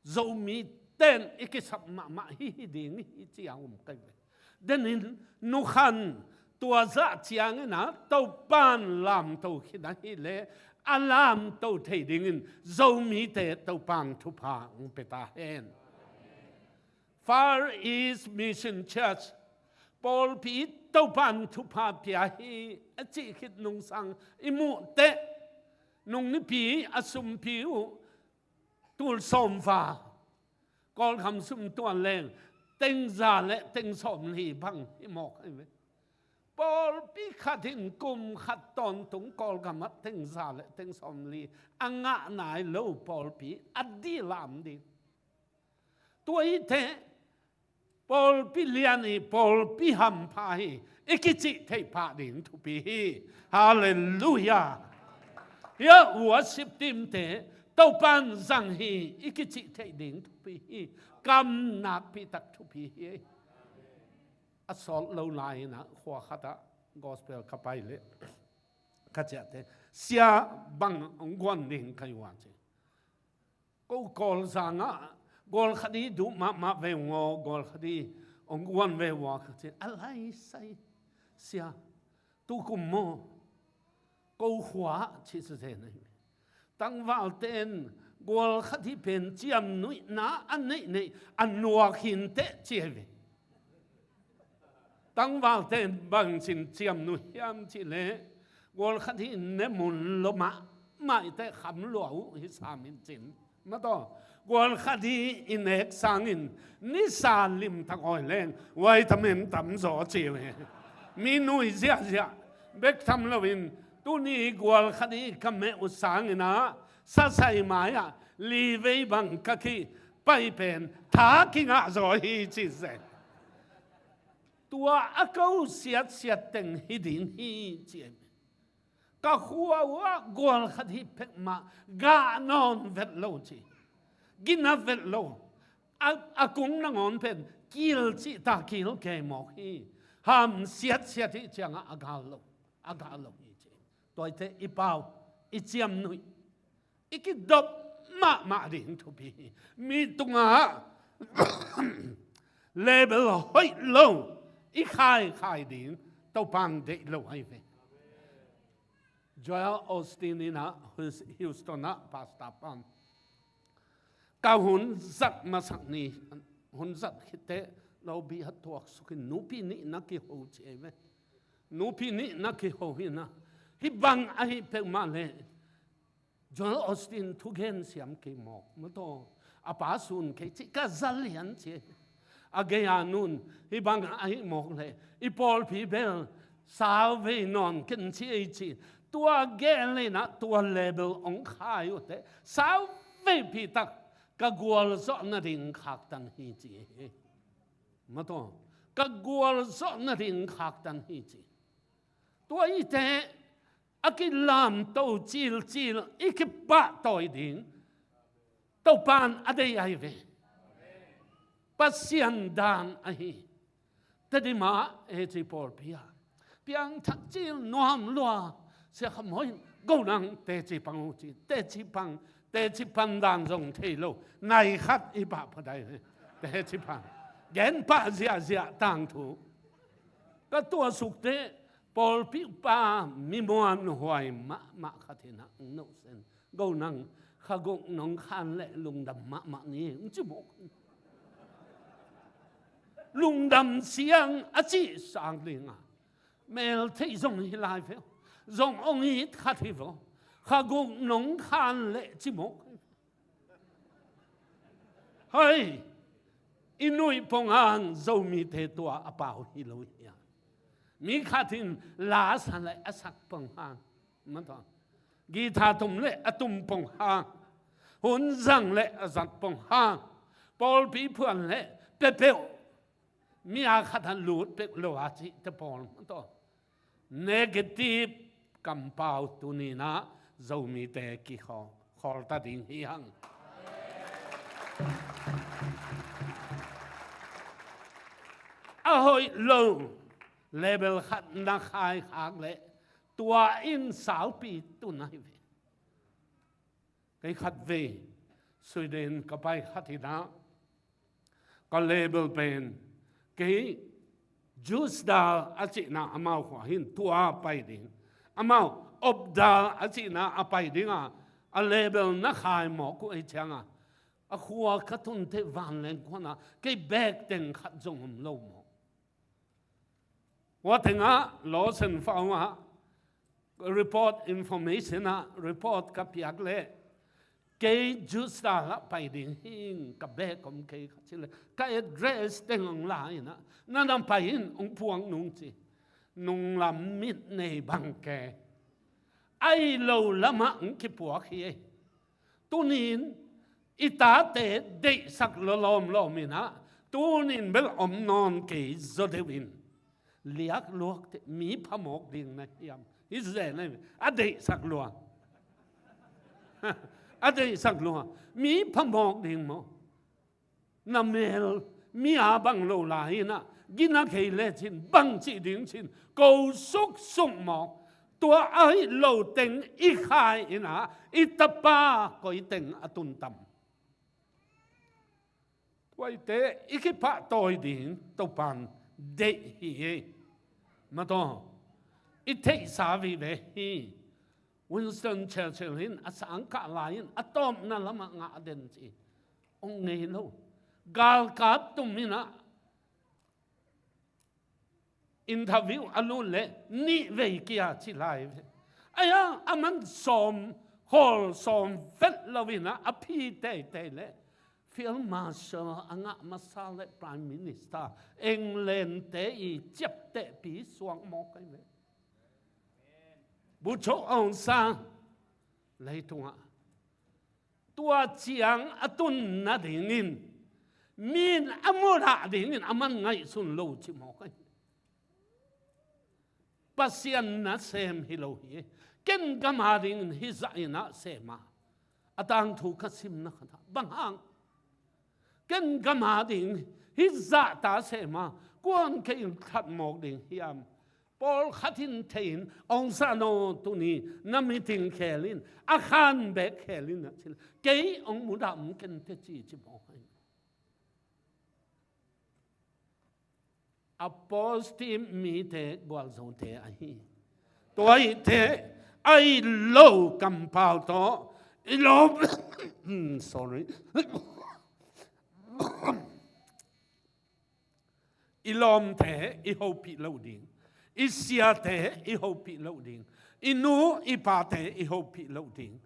Zomite'n i kisap mahmah hi hi ding hi ci a om kei ve. denin nukhan, tua zah ciangin ah Topan lamto khin ahih leh a lamto thei dingin Zomite Topan thupha hong pia ta hen. Far East Mission Church pawlpi Topan thupha pia hi a cih khit nungsang i muh teh, nung nipi a sumpi uh tul sawm va, Kawlgam sum tuan leng teng za le teng sawmli bang hi mawk ahi ve. Pawlpi khat in kum khat tawntung Kawlgam ah teng za le teng sawmli a ngah nai lo pawlpi a dihlak ding. Tua hi teh pawlpi lian hi, pawlpi hampha hi, i kicih theih pah ding thupi hi. Halleluiah. Hia worship team te Topan zang hi, i kicih theih ding thupi hi. Kam nakpi tak thupi hi. A sawt lo lai-in ah khua khat ah gospel ka pai leh ka ciahte, sia bang hong guan ding ka hi uh a ci. Ko Kawlzang ah gual khat hi duh mahmah ve ung aw, gual khat hi hong guan ve ua ka ci. A lai sai, sia, tukum maw ko khua ah ci sa zen ahi ve. Tangvalte in gual khat hi pen ciamnuihna a neihneih a nuak hi inteh ci ahi ve. Tangvalte in bangci in ciamnuih hiam cih leh, gual khat hi ne mun lua mahmah hi teh kham lua uh hi sam hi cin. Mataw, gual khat hi i nek sangin nisa limtak awi leng vitamin tamzaw ci uh hi. Mi nui ziahziah bek tham loin tuni gual khat hi ka meh uh sangin ah sasai mai-ah livei bang ka kipai pen tha kingah zaw hi ci zen. Tua a ko siatsiat teng hi ding hi ci. Ka khua uh ah gual khat hi pekmah gah nawn vet lo ci. Gina vet lo. A, a kung nangawn pen kil cih ta kil kei mawk hi. Ham siatsiat hi ciangah a gah lo, a gah lo hi ci. Tua hi teh i pau, i ciamnuih, i kidop mahmah ding thupi hi. Mi tungah level hoih lo i khaikhai ding Topan deih lo ahi ve. Joel Osteen in ah Houston ah pastor pan, ka hun zat masak ni, hun zat khit teh lobby ah tuaksukin nupi nih na kiho ci ahi ve. Nupi nih na kiho hi na. Hih bang ahi peuhmah leh Joel Osteen thugen siam kei mawk, mataw, a pa sun kei cih ka za lian ci. A gei-a nun hih bang ahi mawk leh i pawlpi bel sau vei nawn ken ci ei ci. Tua gel in ah tua level hong khai uh teh sau veipi tak ka gualzawh nading khaktan hi ci hi. Mataw, ka gualzawh nading khaktan hi ci. Tua hi teh a kilamto cilcil i kipahtawi ding Topan a deih ahi ve. Pasian dan ahi. Tedim ah e ci pawlpi ah piangthak cil nuam lua, Sia Kham Hoih, go nang teci pang uh ci. Teci pang, teci pan dan zong thei lo. Nai khat i pah pha dai ve. Teci pan. Gen pah ziahziah tangthu. Ka tuahsuk teh pawlpi pa mi muanhuai mahmah khat in ah hong nosen. Go nang, kha guk nong khan leh lungdam mahmah ni, hong ci mawk. Lungdam siang a cih sang ding a, mel theih zong hi lai ve. Zong hong it khat hi vo. Kha guk nong khan leh ci mawk. Hei, i nuih pong hang Zomite tua a pau hi lo hi a. Mi khat in la sa leh a sak pong hang, mataw, guitar tum leh a tum pong hang, hun zang leh a zat pong hang, pawlpi phuan leh pepeuh mi a khat a lut peuh lo a cihte pawl, mataw, negative kampau tuni-in ah Zomite kikhawl, khawl ta ding hi hang. A hoih lo level khat na khaikhak leh tua in saupi tun ahi ve. Kei khatvei Sweden ka pai khat in ah ka level pen kei Juice dal a cihna amau khua hin tua pai ding. Amau op dal a cihna a pai ding a, a level na khai mawk uh ei cianga, a khua ka tunte vanleng khuana kei bek teng khat zong om lo maw? Hua tengah Lawson fau ah report, information ah report ka piak leh, kei Juice dal ah pai ding hing, ka bek om kei kha ci leh, ka address teng hong la inah, na na pai in hong puak nung ci. Nunglam mit nei bang ke, a hi lo lamah hong kipuak hi ei. Tunin i tate deihsak lawlawm lawm inah, tunin bel om nawn kei zaw deuh in. Liak luakte mi phamawk ding na hiam? Hi zen a, a deihsak lua. A deihsak lua. Mi phamawk ding maw? Na mel mi a bang lo lai inah, gina kei le cin bang cih ding cin ko suksuk mawk. Tua a hi lo teng i khai inah, i tapa koi teng a tun tam? Tuaite i kipahtawi ding Topan deih hi ei. Mataw, i theihsa vive hi. Winston Churchill hin a sangkah lai in a tawpna lamah ngah den ci. Ong ngei lo. Galkap tum inah interview a lut leh nih vei kia ci lai ve. Aia, a man sawm, hawl sawm vet lo inah a phi teitei leh Field Marshal a ngah masa leh Prime Minister, England te i ciaptehpi suak mawk ai ve. Bucho aung sa leitungah tua ciang a tun nadingin, min a mudah dingin a man ngaihsun lo ci mawk ai. Pasian nasem hi lo hi. Ken gam a dingin hi zah inah sem a, a tangthu ka simna khatah bang hang? Ken gam a ding hi zahta sem a, kuan kei in khat mawk ding hiam? Pawlkhat in thei in, Aung San aw, tuni na meeting khel in, a khan bek khel in a ci leh, kei hong mudah om ken teh ci ci mawk ai. A positive mite gualzote ahi. Tua ahite a hi lo kampau tawh i lawm, sorry, i lawmte i hopih loh ding, i siate i hopih loh ding, i nu i pate i hopih loh ding.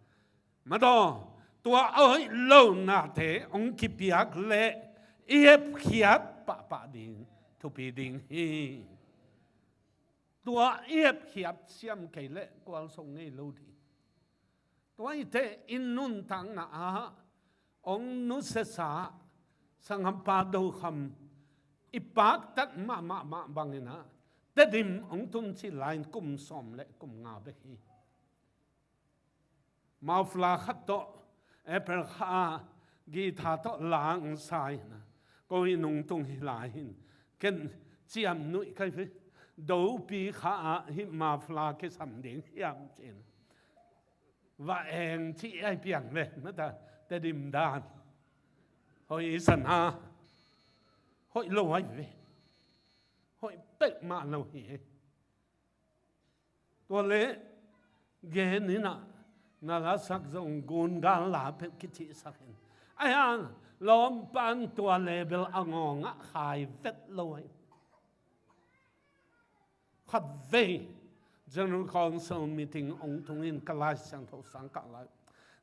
Mataw, tua a hoih lonate hong kipiak leh i hepkhiat pahpah ding thupi ding hi. Tua i hepkhiat siam kei leh gualzo ngei lo ding. Tua ahite i nuntakna ah hong nusiasa Sanghampa Do Kham i paktat mahmah mah bang inah Tedim hong tun cil lai-in kum sawm leh kum nga bek hi. Muffler khat tawh, April kha ah guitar tawh la hong sa inah, ko hi nungtung hi lai-in, ken ciam nuih kai ve. Dopi kha ah hih muffler kisam ding hiam ci-in va eng cih ai pian ve. Mata, Tedim dan hoih i san a, hoih lo ai ve. Hoih pek mah lo hi. Tua leh gen inah, na lasak zong gungal la peuh kicihsak in. Ahi hang lawmpan tua level a ngawngah khai vet lo ai. Khatvei General Council meeting hong tungin ka Lai Siangtho sang kah lai,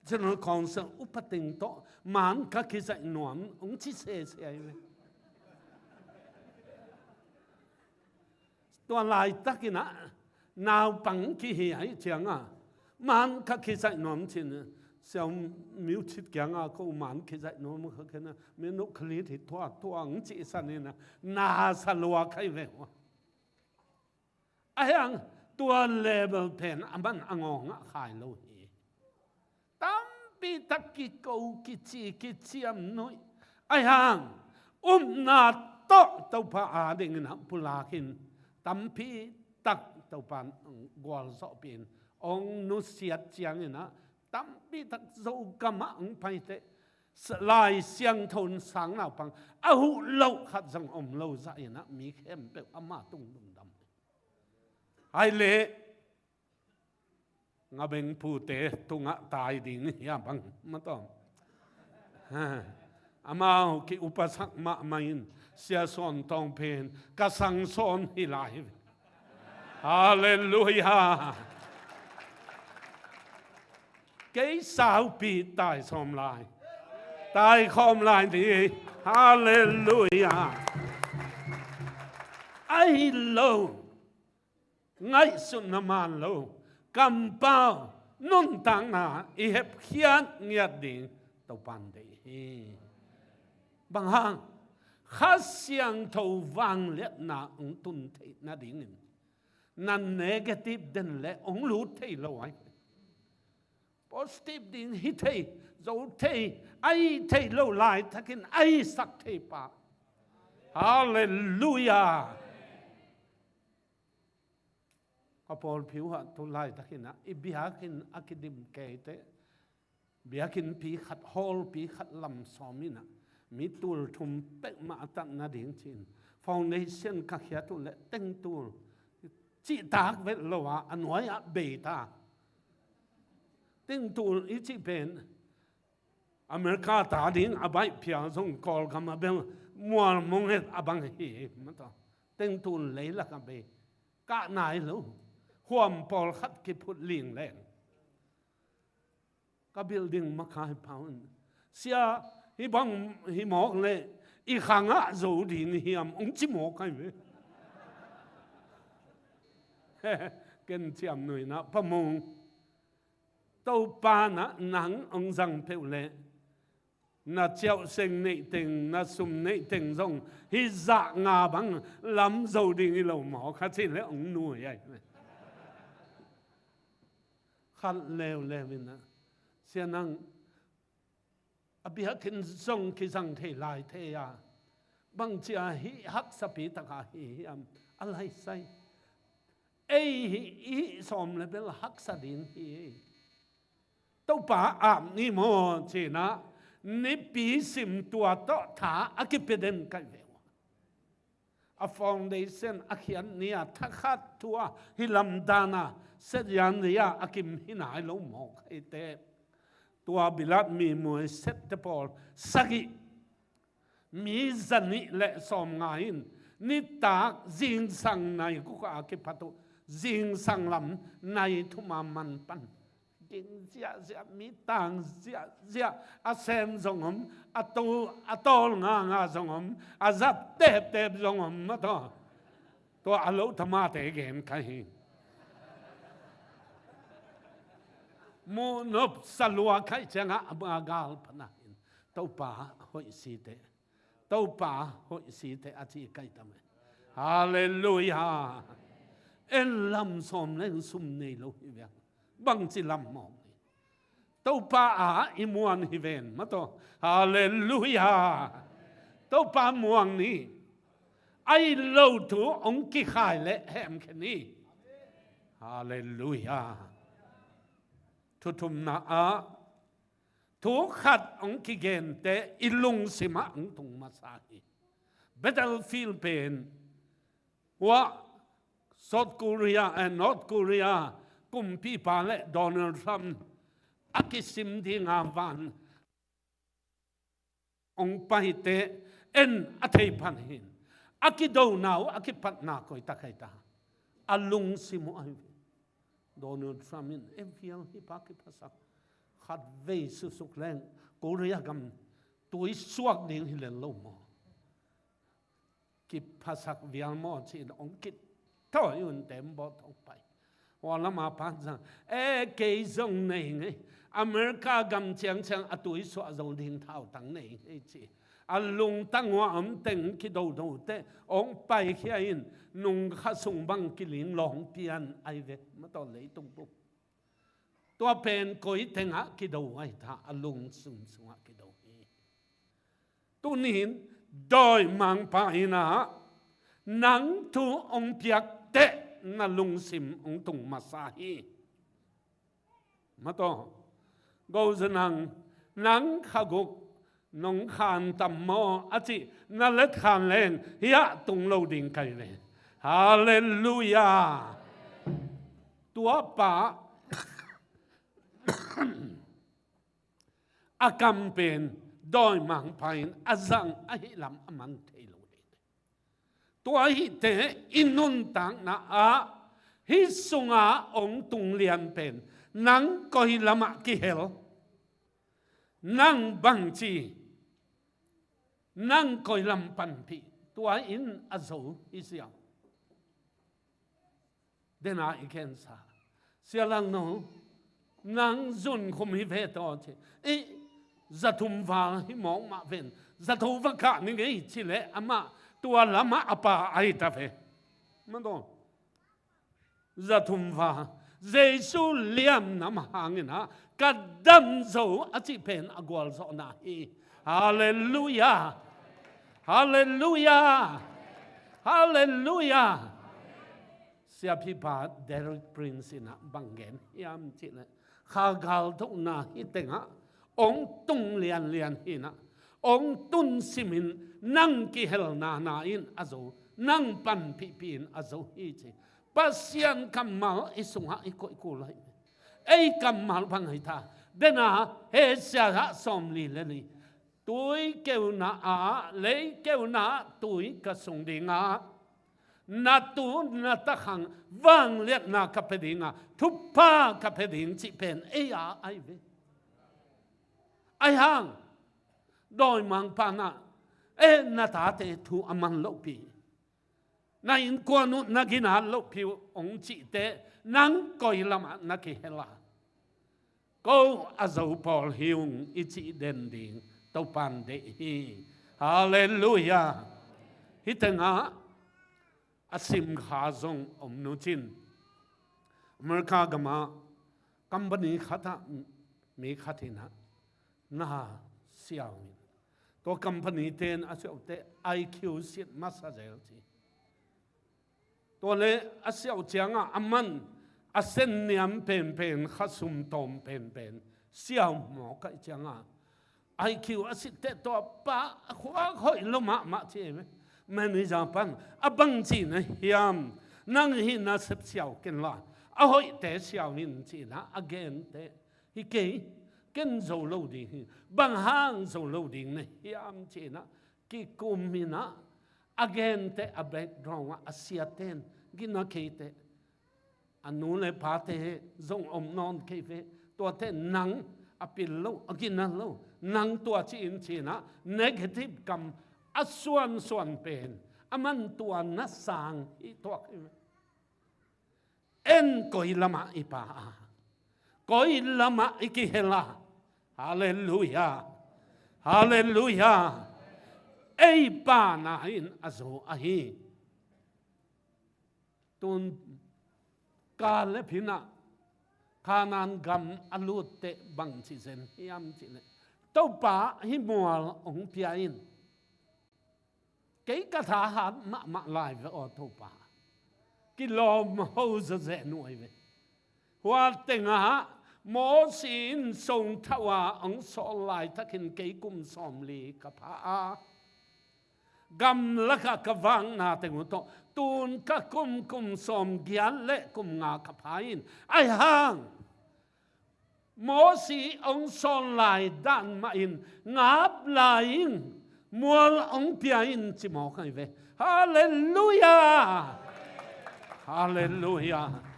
General Council upa teng tawh man ka kizaih nuam hong ci sese ai ve. Tua laitakin ah naupang kihi ai cianga man ka kizaih nuam cin, siau miu cit kianga ko man kizaih nuam ka kena menu khalit hi tua tua hong cihsan ina na sa lua kai ve hua. Ahi hang tua level pen a man a ngawngah khai lo hi. Tampi tak kiko kici kiciam nuih. Ahi hang upna tawh Topa adingin a pulakin tampi tak Topa in gualzawhpih in hong nusiat ciangin ah tampi tak Zogam ah hong paiteh Lai Siangtho in sang naupang a huh loh khat zong om lo zah in ah mi khempeuh ama tung lungdam. Ai leh ngabeng pute tungah tai ding hi a bang, maw taw. Amau ki-upasak mahmah in, Sia Sawn Tawng pen ka sang sawn hi lai hi ve. Halleluiah. Kei saupi tai sawm lai, tai khawm lai ni. Halleluiah. Ahi lo, ngaihsutna man lo, kampau nuntakna i hepkhiat ngiat ding Topa'n deih hi. Bang hang? Kha Siangtho vangliatna hong tun theih nadingin na negative den leh hong lut thei lo ai. Positive ding hi thei, zo thei, ahi thei lo laitakin ahisak thei pa. Halleluiah. Ka pawlpi uh ah tu laitakin ah i biakinn a kidim keite, biakinnpi khat, hallpi khat lam sawm in ah mi tul thum peuhmah a tat nading ci-in foundation ka khiat uh leh tengtul cihtak vet lo a, a nuai ah bei ta. Tengtul i cih pen America ta ding a baih phial zong Kawlgam a bel mual mong et a bang hi, maw taw. Tengtul leilak a bei, kah nai lo, huam pawlkhat kiphut lingleng. Ka building makai pa un, "Sia, hih bang hi mawk leh i khang ah zo ding hiam?" hong ci mawk ai ve. Ken ciamnuih in ah, "Pa Mung, Topa'n ah nang hong zang peuh leh na ciauhseng neih teng, na sum neih teng zong hih zah nga bang lam zo ding hi lo maw?" ka cih leh hong nuih ai ve. Khat leuleu in ah, "Sia, nang a biakinn zong kizang thei lai thei a, bangci a hih haksapi tak a hi hiam?" A laisai, "Ei hih, hih sawm leh bel haksa ding hi. Topa ap ni maw?" ci-in ah nipi sim tua tawh tha a kipia den kai ve uh a. A foundation a khiat ni a, thakhat thu a, hih lamdan a, setyan ria a kim hi nai lo mawk hi teh. Tua bilat mi muai sette pawl sagih, mi zanih leh sawmnga in nitak zingsang nai guk a kipat uh, zingsang lam nai thum a man pan. Ging ziahziah, mi tang ziahziah, a sem zong om, a to, a tawl nganga zong om, a zat teptep zong om, maw taw. Tua a lo tamate gen ka hi. Muhnop salua kaih ciangah a gal pana in, "Topa hoih si teh, Topa hoih si teh," a ci kai tam e. Halleluiah. En lam sawm leng sum nei lo hi ve. Bangci lam mawk ni? Topa ah i muan hi ven, maw taw. Halleluiah. Topa muang ni. Ahi lo thu hong kikhai leh hemkhia ni. Halleluiah. Thu thumna ah, thu khat hong kigen teh i lungsim ah hong tung masa hi. Battlefield pen uah South Korea, eh, North Korea kumpipa leh Donald Trump a kisim dinga van hong pai teh en a thei pan hi. A kidona uh a kipatna koi tak ai ta? A lungsim uh ahi ve. Donald Trump in, "E vial, hih pa kiphasak, khatvei susuk leng Korea gam tui suak ding hi lel lo maw? Kiphasak vial maw?" ci-in hong kit thawi un tembawt hong pai. Hua lama pan zang, "E, kei zong nei ngei. America gam ciangciang a tui suah zo ding thautang nei ngei," ci. A lungtang uah om teng kidodo teh hong paikhia in, nungkha sung bang kiling lawng pian ai ve, maw taw, leitung bup. Tua pen koi tengah kido ai ta? A lungsim sungah kido hi. Tuni-in dawimangpa in ah nang thu hong piak teh na lungsim hong tung masa hi. Maw taw, Gozanang, nang kha guk, Nong khan tam maw a cih na let khan leng hiah tung lo ding kai ve. Halleluiah. Tua pa a kam pen dawimangpa in a zang ahi lam a man thei lo ding. Tua hihte i nuntakna ah hih sunga ong tung lian pen nang koi lamah kihel, nang bangci, nang koi lam panpih, tua in a zo hi ziau. Dena i gensa, Sia Lalno, nang zunkhum hi ve taw ci. I zathum val hi mawk mah ven, zato va kah ni ngei ci leh amah tua lamah a pa ai ta ve. Madaw, zathum val, Jesu liamnam hangin ah ka dam zo a cih pen a gualzawhna hi. Halleluiah. Halleluiah. Halleluiah. Siapipa Derek Prince in ah bang gen hiam cih leh, kha galtokna hi tengah ong tung lianlian hi in ah, ong tun simin nang kihelna na in a zo, nang panpihpih in a zo hi ci. Pasian kammal i sungah i koih kul lai. Ei kammal bang hi ta. Dena Hesai ah sawmli le li, tui keuna ah lei keuna tui ka sung ding a, na tu na takhang vangliatna ka pia ding a, thupha ka pia ding cih pen ei a ai ve. Ai hang dawimangpa na, eh, na tate thu a man lohpi, na innkuan uh na ginat lohpi uh ong cihte nang koi lamah na kihel a, ko a zo pawl hi ung i cih den ding Topan deih hi. Halleluiah. Hih tengah a simkha zong om nu cin, America gamah company khatah mi khat in ah na siau in, tua company ten a siaute I Q sit masa zel ci. Tua le a siau ciangah a man a sen niam penpen, kha sum tawm penpen siau mawk aih ciangah I Q a sitte tua pa a khuak hoih lo mahmah ci ei ve. Manager pan a bang ci na hiam, nang hih na sep siau ken la, a hoihte siau in ci in ah a gente hi kei, ken zo lo ding hi, bang hang zo lo ding na hiam ci in ah kikum in ah a gente a background ah a siaten gina keite, a nu le pate zong om nawn kei ve, tuate nang a pil lo, a gina lo, nang tua ci in ci in ah negative kam a suansuan pen a man tua na sang hi tuak hi ve. En koi lamah i pa a, koi lamah i kihel a. Halleluiah. Halleluiah. Ei pa na in a zo ahi. Tun Kaleb in ah Kanaan gam a lutte bang ci zen hiam cih leh, Topa hih mual ong pia in. Kei ka thahat mahmah lai ve aw Topa. Kilawm ho zawzeh nuai ve. Hua tengah Mosi in songthau a ong sawl laitakin kei kum sawmli ka pha a, gamlakah ka vakna teng uh tawh tun ka kum, kum sawmgiat le kum nga ka pha in. Aihang Mosi ong sawl lai dan mahin ngap lai in, mual ong pia in ci mawk ahi ve. Halleluiah. Halleluiah.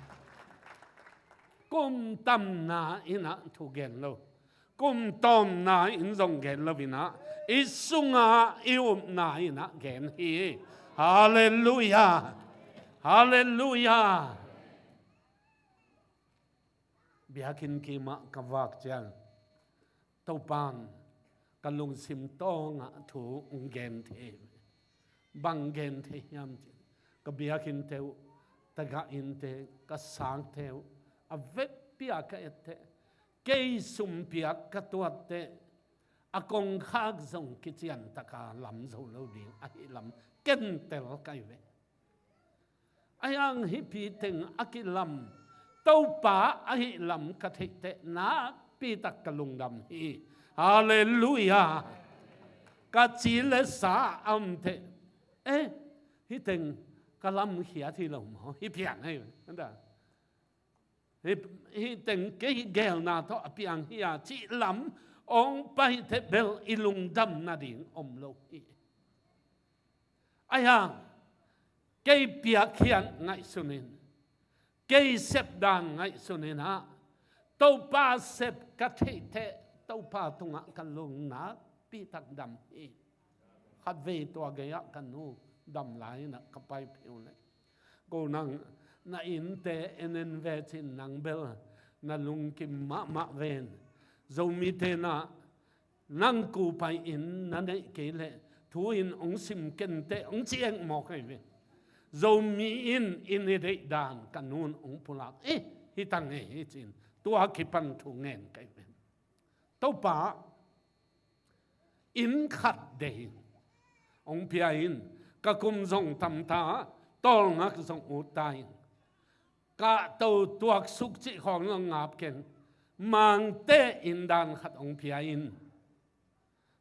Kum tamna in ah thu gen lo, kum tawmna in zong gen lo in ah, i sungah i upna in ah gen hi. Halleluiah. Halleluiah. Biakinn kimah ka vak ciang Topan ka lungsim tawngah thu ong gen thei. Bang gen thei hiam cih, ka biakinnte uh, tagah innte, ka sangte uh, a vekpi a ka etteh, kei sumpiak ka tuatteh, a kongkhak zong kiciantaka lam zo lo ding ahi lam kentel ka hi ve. Aihang hih pi teng a kilam Topa ahi lam ka theihteh nakpitak ka lungdam hi. Halleluiah. Ka ci le sa a om teh, eh, hih teng ka lamkhiat hi lo maw, hih pian ahi ve. Hih, hih teng kei geelna tawh a piang hi a cih lam hong pai teh bel i lungdam nading om lo hi. Ahi hang, kei piakkhiat ngaihsun in, kei sepdan ngaihsun in ah, Topa sep ka theih teh Topa tungah ka lung nakpi tak dam hi. Khatvei tua gei-ah ka nu dam lai-in ah ka pai phei uh leh, ko nang, na innte en en ve cin, nang bel na lungkim mahmah ven. Zomite na, nang kupai inn na neih kei leh thu-in hong sim ken teh hong ci-ek mawk ahi ve. Zomi in inn i deihdan ka nu'n hong pulak, eh, hih tang ei hi cin, tua kipan thu ngen ka hi ve. Topa, inn khat deih in hong pia in, ka kum zong tam ta, tawlngak zong ut ta in, kahto tuaksuk cih khawng zong ngap keng. Mangte inn dan khat hong pia in.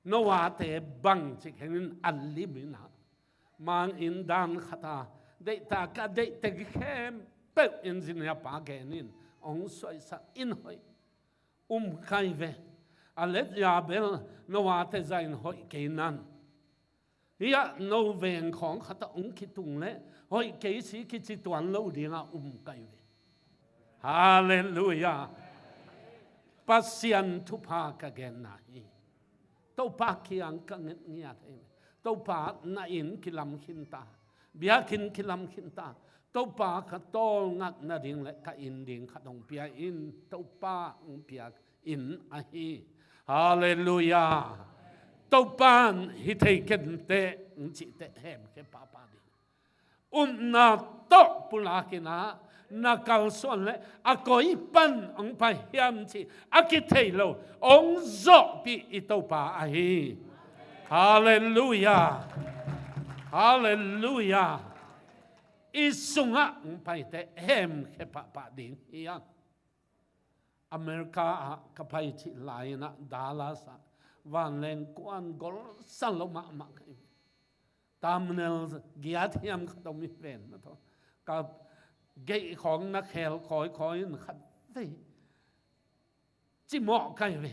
Noah-te bang cih khen in, a lim in ah, mang inn dan khat a, deihtak a, deih teng khempeuh engineer pa gen in hong suaisak in hoih um kai ve. A let ya bel Noah-te zah in hoih kei nan, hih ah no veng khawng khat ah hong kitung leh hoih kei si kici tuan lo ding a um kai ve. Halleluiah. Pasian thupha ka genna hi. Topa kiang ka ngetngiat hi. Topa, na inn kilam khin ta, biakinn kilam khin ta. Topa, ka tawlngak nading le ka inn ding khat hong pia in. Topa, hong pia inn ahi. Halleluiah. Topa'n hih thei ken teh hong cih teh hemkhia pahpah ding. Upna tawh pulak in ah, na kalsuan leh a koi pan hong pai hiam cih a kithei lo, hong zawhpih i Topa ahi. Halleluiah. Halleluiah. I sungah hong pai teh hemkhia pahpah ding hi hang. America ah ka pai cih lai-in ah, Dallas ah vanleng kuan golsa lo mahmah ka hi. Terminal giat hiam khat om hi ven maw. Ka gate khawng na khel kawikawi in khatvei cimawh ka hi ve.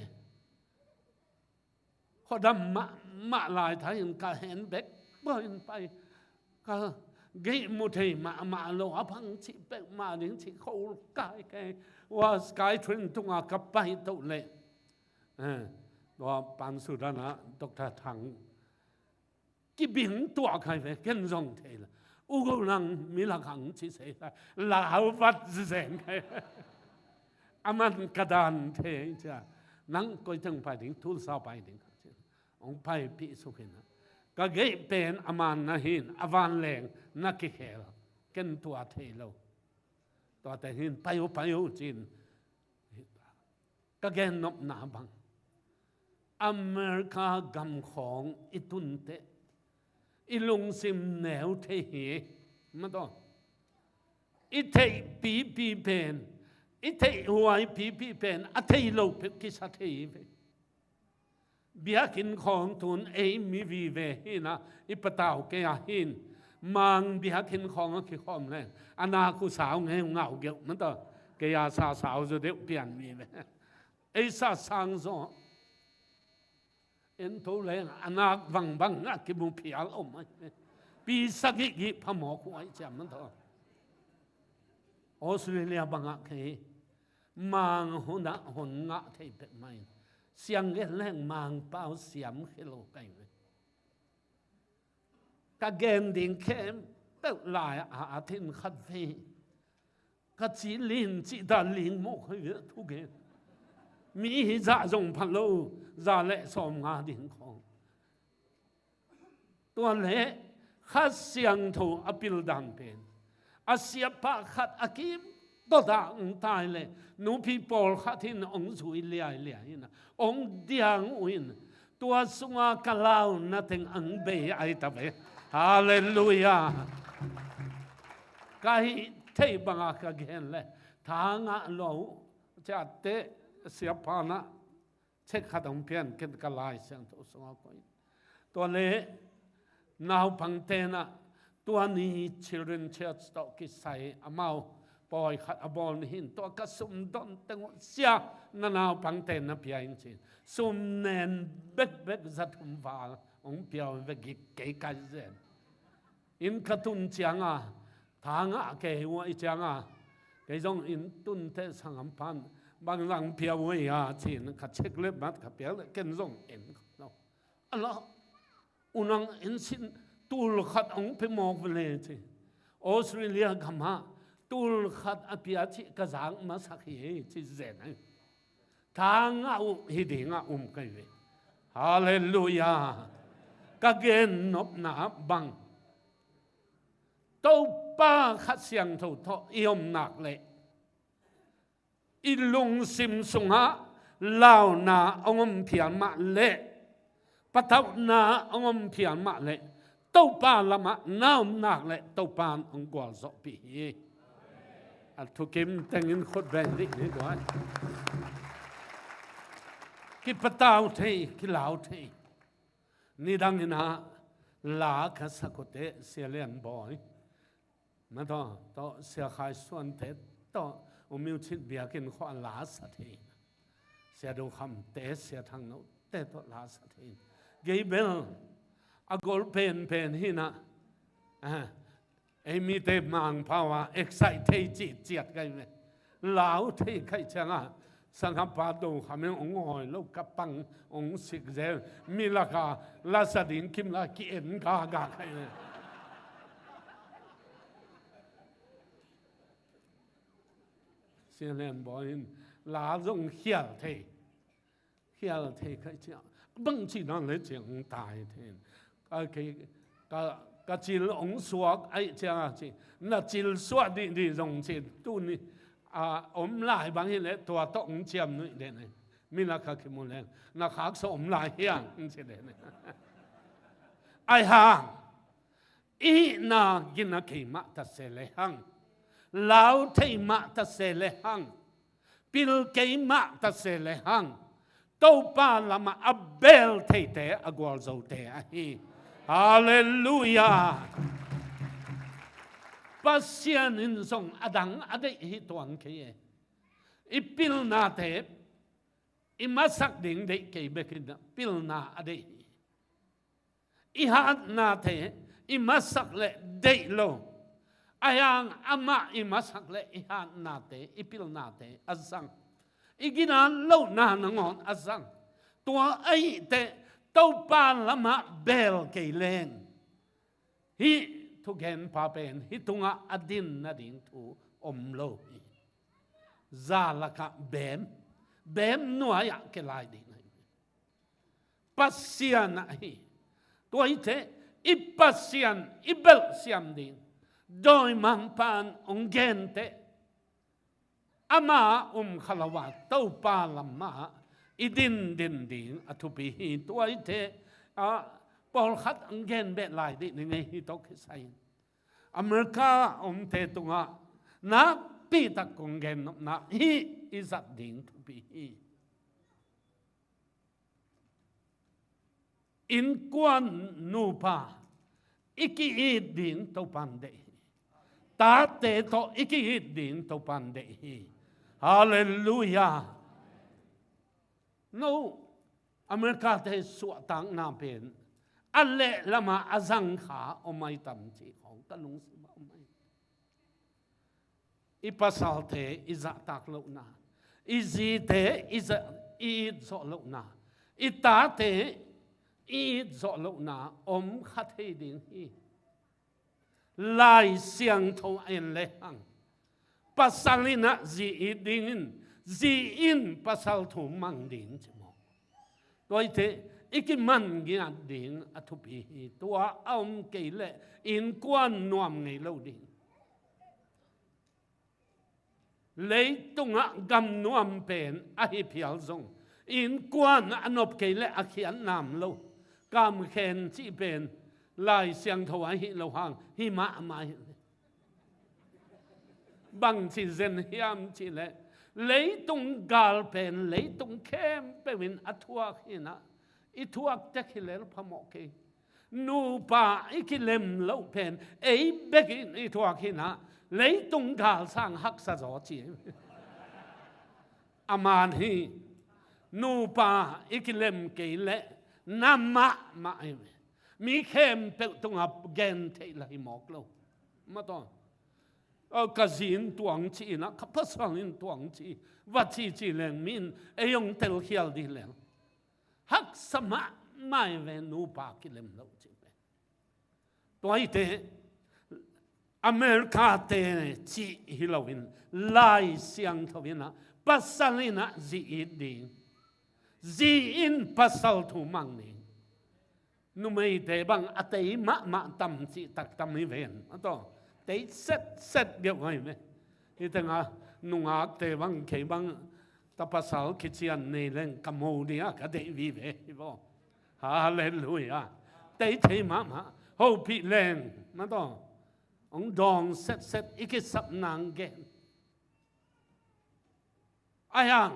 Khuadam mahmah laitha in ka handbag bawl in pai. Ka gate mu thei mahmah lo a, bang cih peuhmah ding cih kho kai kei. Ua, Skytrain tungah ka pai toh leh, eh, tua Pan Sudan ah Doctor Thang kibing tuah ka hi ve, ken zong thei lo. U Go, nang mi lak hang ci sei ta, lau vat zen ka hi. Aman ka dan thei cia, nang koi teng pai ding, Tulsa pai ding ka ci. Hong paipih suk in ah, ka gate pen a man na hi in, a vanleng na kikhel, ken tua thei lo. Tuate hi in, pai uh, pai uh ci in. Ka gennopna bang, America gam khawng i tun teh i lungsim neu thei hi. Maw, i theih pipi pen, i theih huai pipi pen a thei lo peuh kisa thei hi ve. Biakinn khawng tun ei mi vive hi in ah, i patau kei ah hi in, mang biakinn khawng a kikhawm leng a nak uh sau ngeungau geuh maw, kei a sa sau zaw deuh pian vive. Ei sa sang zaw. En to leng a nak vangbang a kimu phial om ahi. Pi sagih gih phamawh uh ahi ciam man tawh. Australia bangah kei mang hunah hun ngah thei pek mai. Siang gen leng mang pau siam khelo kai. Ka gen ding khempeuh lai-ah a thin khat vei ka ci lin cih dan ling mawk hi ve, thugen. Mi hi zah zong pha lo, za le sawmnga ding khawng. Tua leh Kha Siangtho a pil dan pen, a siapa khat a kim dawdah hong tai leh nupi pawlkhat in hong zui liailiai in hong diang uh in, tua sunga ka launa teng hong bei ahi ta ve. Halleluiah. Ka hih theih banga ka gen leh tha ngah lo ciatte, siapa na cek khat hong pian, ken ka Lai Siangtho sunga koih. Tua le naupang tenah tua ni Children Church tawh kisai amau pawi khat a bawl ni hin, tua ka sum don teng uh, sia, na naupang ten na pia in ci. Sum nen bekbek za thum val hong pia uh ve, gik kei kai zen. Inn ka tun cianga tha ngah kei uh ahih cianga, kei zong inn tunte sanggampan bang zang pia uh ei a ci-in ka check leh mat ka piak leh ken zong en kha lo. A la, u nang en sin, tul khat hong pia mawk ve le ci. Australia gamah tul khat a pia cih ka zak masak hi ei ci zen ahi. Tha ngah uh hi dingah um ka hi ve. Halleluiah. Ka gennopna bang, Topa Kha Siangtho tawh i om nak leh, i lungsim sungah launa hong om phial mah leh, patauhna hong om phial mah leh, Topa lamah na om nak leh Topa in hong gualzawhpih hi. A thukim tengin khut beng dih ni duai. Kipatau thei, kilau thei. Nidangin ah la ka sak uh teh, Sia Lian Bawi ma tawh, tawh Sia Khai Suante tawh, U Myo Chin biakinn khua la sa thei. Sia Do Khamte, Sia Thang Note tawh la sa thei. Kei bel a gol penpen hi-in ah, ah, ei mite Mangpau ah excite thei cih ciat ka hi ve. Lau thei ka hih ciangah sanggam pa Do Kham in hong ngawi lo, ka pang hong sik zel. Mi lakah la sa ding kim la ki-en gaga ka hi ve. Sia Lian Bawi in la zong khial thei, khial thei ka hih ciang, bangci dan le ciang tai thei. Ka, ka, ka, ka cil hong suak ahih ciangah ci, na cil suah dihdih zong ci, tuni a om lai bang hi leh tua tawh hong ciam nuih den ahi. Mi lakah kimu leng, na khak sawm lai hiang, ci den ahi. Ahi hang, i hihna gina kei mah ta se le hang, lau thei mah ta se le hang, pil kei mah ta se le hang, Topa lamah a beel theite, a gualzote ahi. Halleluiah. Pasian in zong a dang a deih hi tuan kei e. I pilnate, i masak ding deih kei bekin pilna a deih hi. I hatnate i masak leh deih lo. Ahi hang amah i masak leh i hatnate, i pilnate a zang. I gina lohna nangawn a zang. Tua ahih teh Topa lamah beel kei leng, hih thugenpa pen hih tungah a din nading thu om lo hi. Za lakah beem, beem nuai-ah kia lai ding ahi. Pasian ahi. Tua hi teh i Pasian i belhsiam ding, dawimangpa in hong gen teh, ama um kha lo a Topa lamah i din din ding a thupi hi. Tua hi teh, ah, pawlkhat hong gen beh lai dih ning ei, hih tawh kisai in. America omte tungah nakpi tak kong gennopna hih i zat ding thupi hi. Innkuan nupa i ki-it ding Topa in deih hi. Tate tawh i ki-it ding Topa in deih hi. Halleluiah. No, America-te suahtakna pen a lehlamah a zang kha om ahi tam cih khawng ka lungsimah om ahi. I pasalte i zahtak lohna, i zite i za-, i it zawh lohna, i tate i it zawh lohna om kha thei ding hi. Lai Siangtho a en lehang, pasal in ah zi it dingin, zi in pasal thu mang ding ci maw? Tua hi teh i kiman ngiat ding a thupi hi. Tua a om kei leh innkuan nuam ngei lo ding. Leitungah gam nuam pen ahi phial zong, innkuan a nop kei leh a khiat nam lo. Kamkhen cih pen Lai Siangtho ahi lo hang, hi mahmah hi. Bangci zen hiam cih leh, leitung gal pen leitung khempeuh in a thuak hi-in ah, i thuak tek hi lel phamawh kei. Nupa i kilem loh pen ei bekin i thuak hi-in ah, leitung gal sang haksa zaw ci. A man hi. Nupa i kilem kei leh na mahmah hi. Mi khempeuh tungah gen theih lah hi mawk lo. Mataw. Aw, ka zi in tuang ci-in ah, ka pasal in tuang ci, va ci ci leng, mi in ei hong telkhial dih leng. Haksa mahmah hi ve nupa kilem loh cih pen. Tua hi teh, America te cih hi loin, Lai Siangtho in ah, pasal in ah zi it ding, zi in pasal thu mang ding. Numeite bang a tei mahmah tam cih tak tam hi ven. Mataw, tei setset deuh hi ve. Hi tengah nungakte bang, kei bang ta pasal kician nei leng ka mo ding a ka deih vive hi vaw. Halleluiah. Tei thei mahmah. Hopih leng, mataw, hong dawng setset, i kisap nang gen. Ahi hang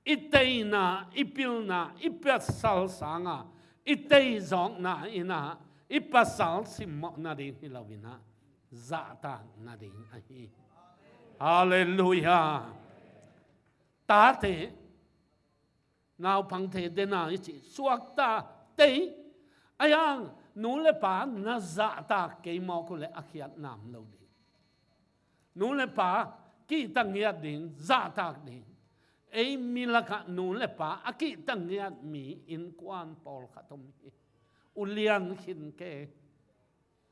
i teina, i pilna, i pasal sanga i teizawkna in ah, i pasal simmawh nading hi loin ah, zahtak nading ahi. Halleluiah. Tate, naupangte dena i cih suakta tei. Ahi hang nu le pa na zahtak kei mawk uh leh a khiat nam lo ding. Nu le pa kihta ngiat ding, zahtak ding. Ei mi lakah nu le pa a kihta ngiat mi innkuan pawlkhat om hi. Ulian khin ke.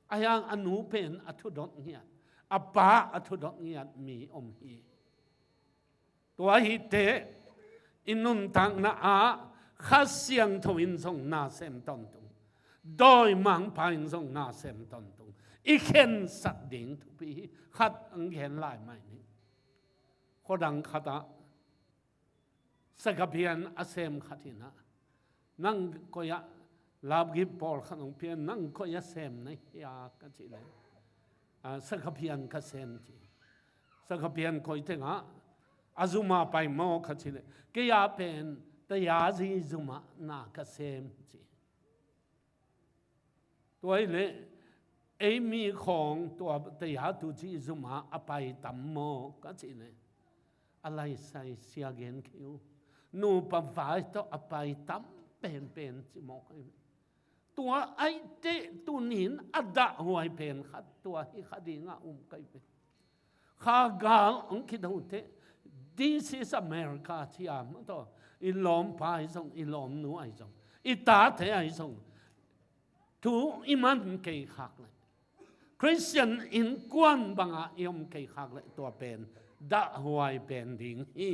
Ahi hang a nu pen a thudot ngiat, a pa a thudot ngiat mi om hi. Tua hi teh, i nuntakna ah Kha Siangtho in zong na sem tawntung, dawimangpa in zong na sem tawntung. I khensat ding thupi hi. Khat ang gen lai mai ni. Khuadang khatah sakaphian a sem khat in ah, nang koi ah lapgip pawlkhat hong pia, nang koi ah sem na hia ka cih leh, a, sakaphian ka sem ci. Sakaphian koi tengah a zum ah pai maw ka cih leh, kei ah pen tayazi zum ah na ka sem ci. Tua hi leh, ei mi khawng tua taya tu ci zum ah a pai tam maw ka cih leh, a laisai sia gen kei uh. Nupa vai tawh a pai tam penpen ci mawk ahi. Tua ahi teh tunin a dahhuai pen khat tua hi kha dingah um ka hi ve. Kha gal hong kido teh, this is America ci a, mataw, i lawmpa ahi zong, i lawmnu ahi zong, i tate ahi zong, thu i man kei khak leh, Khristian innkuan bangah i om kei khak leh, tua pen dahhuai pen ding hi.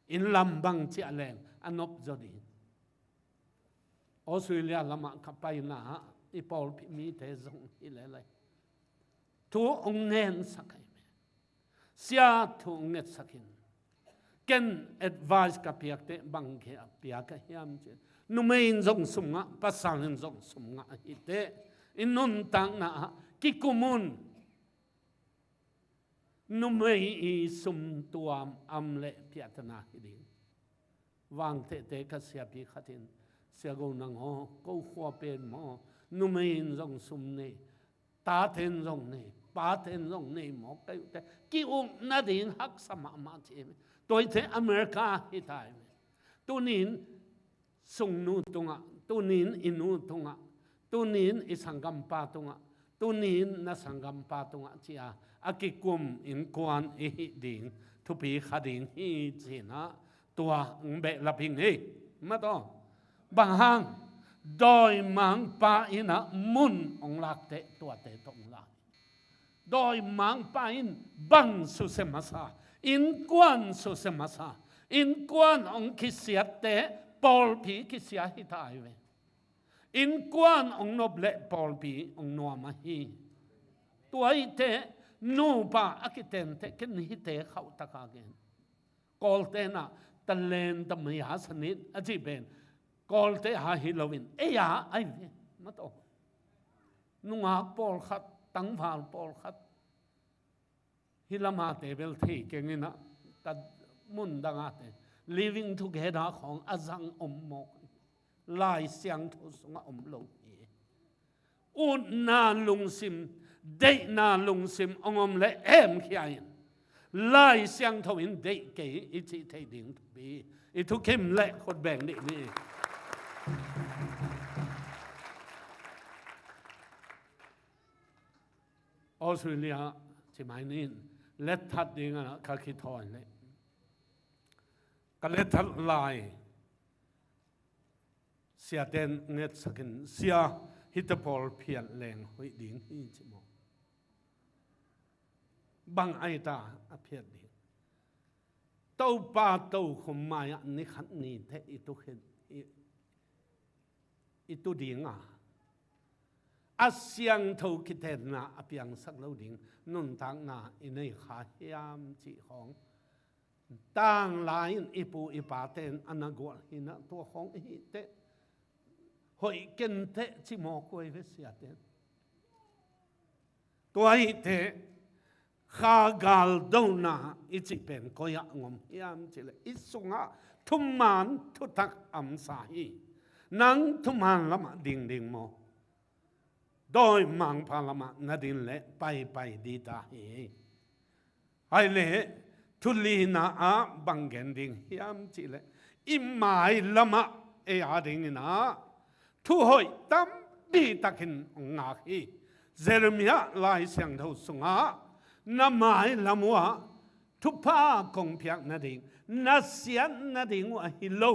Inn lam bang ciah leng a nopzaw ding. Australia lamah ka paina ah i pawlpi mite zong hi lel lai. Thu hong ngensak ahi ve. Sia thu hong ngetsak in. Ken advice ka piak teh bang kei a piak ka hiam cih, numei in zong sum ngah, pasal in zong sum ngah ahi teh, i nuntakna ah kikum un. Numei i sum tuam am leh piahtana hi ding. Vangtehte ka siapi khat in, "Sia Go, nang aw, ko khua pen maw, numei in zong sum nei, taten zong nei, paten zong nei maw ka hi uh teh, ki-uk nading haksa mahmah," ci hi. Tua hi teh America hi ta hi. Tunin sungnu tungah, tunin i nu tungah, tunin i sanggampa tungah, tunin na sanggampa tungah ci a, a kikum innkuan i hih ding thupi kha ding hi ci-in ah, tua hong behlap hi ing ei. Mataw. Bang hang? Dawimangpa in ah mun hong lak teh tuate tawh hong lak. Dawimangpa in bang susia masa? Innkuan susia masa. Innkuan hong kisiat teh pawlpi kisia hi ta hi ve. Innkuan hong nop leh pawlpi hong nuam ahi. Tua hi teh nupa a kiten teh ken hihte khauh taka gen. Kawlte in ah talent a maya sanit a cih pen Kawlte a hi loin ei a ahi ve. Mataw. Nungak pawlkhat, tangval pawlkhat, hih lamate bel thei keng in ah, ka mun dangate, Living Together khawng a zang om mawk. Lai Siangtho sungah om lo hi. utna lungsim, deihna lungsim hong om leh hemkhia in, Lai Siangtho in deih kei i cih theih ding thupi. I thukim leh khut beng dih ni. Australia ci mai ni, letthat dingin ka kithawi leh, ka letthat lai siate'n ngetsak in, "Sia, hihte pawl phiat leng hoih ding hi," ci maw. Bang a hita a phiat ding? Topa tokhom mai-ah ni khat ni teh i tu khin, i, i tu ding a, a siangtho kitenna a piangsak lo ding nuntakna i nei kha hiam cih khawng, tanglai-in i pu i pate'n a na gualh hi-in ah, tua khawng i hih teh hoih ken teh ci mawk uh hi ve siate'n. Tua hi teh, kha galdona i cih pen koi-ah hong om hiam cih leh, i sungah thuman thutak a omsa hi. Nang thuman lamah ding ding maw? Dawimangpa lamah na din leh paipai ding ta hi. Ahih leh, thu lina ah bang gen ding hiam cih leh, i mai lamah ei a dingin ah thu hoih tampi takin hong ngak hi. Jeremiah Lai Siangtho sungah, "Na mai lam uhah thupha kong piak nading, na siat nading uh ahi lo,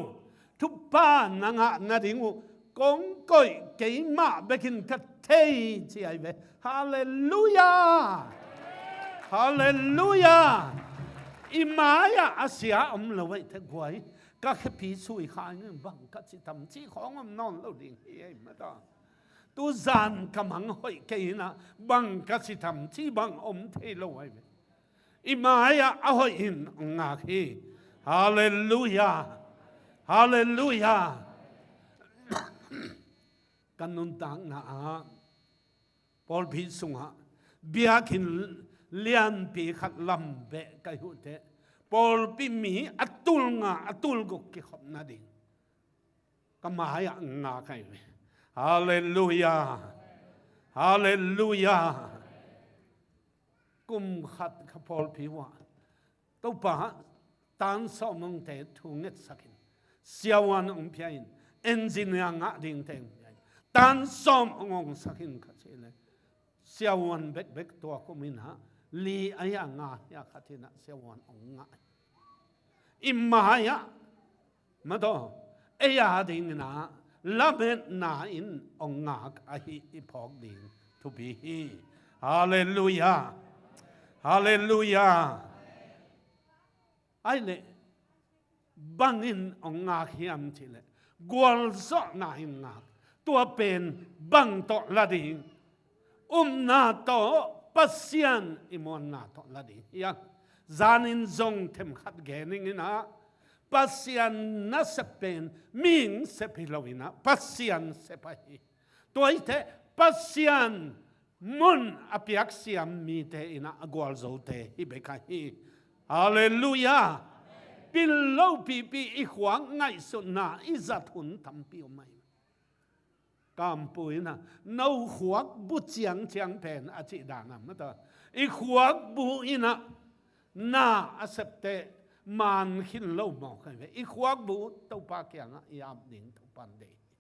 thupha na ngah nading uh kong koih keimah bekin ka thei," ci ahi ve. Halleluiah! Halleluiah! I mai-ah a sia om lo ahih teh guai, ka khepi sui kha in bang ka ci tam cih khawng om nawn lo ding hi ei mata. Tuzan ka mang hoih kei in ah bang ka ci tam cih bang om thei lo ahi ve. I mai-ah a hoih in hong ngak hi. Halleluiah! Halleluiah! Ka nuntakna ah, pawlpi sungah biakinn lianpi khat lam beh ka hih uh teh, pawlpi mi a tul nga, a tul guk kikhop nading ka mai-ah ngak ahi ve. Halleluiah! Halleluiah! Kum khat ka pawlpi uh ah, Topa, tan sawm hong te thu ngetsak in, siavuan hong pia in, engineer ngah ding teng pia in, tan sawm hong hongsak in ka cih leh, siavuan bekbek tua kum in ah li a hia, nga a hia khat in ah siavuan hong ngah. I mai-ah, mataw, ei a dingin ah lametna in hong ngak ahi i phawk ding thupi hi. Halleluiah! Halleluiah! Ahih leh, bang in hong ngak hiam cih leh, gualzawhna in ngak. Tua pen bang tawh la ding? Upna tawh, Pasian i muanna tawh la ding hi hang. Zanin zong themkhat gen ning in ah, Pasian nasep pen mihing sep hi lo in ah, Pasian sep ahi. Tua hi teh, Pasian mun a piaksiam mite in ah a gualzote hi bek ahi. Halleluiah! Pil lopipi i khuak ngaihsutna i zat hun tampi om ahi. Kampu in ah, "No khuakbu ciangciang pen," a cih dan a, mataw, i khuakbu in ah na a sep teh man khin lo mawk ahi ve. I khuakbu Topa kiangah i ap ding Topa'n deih hi.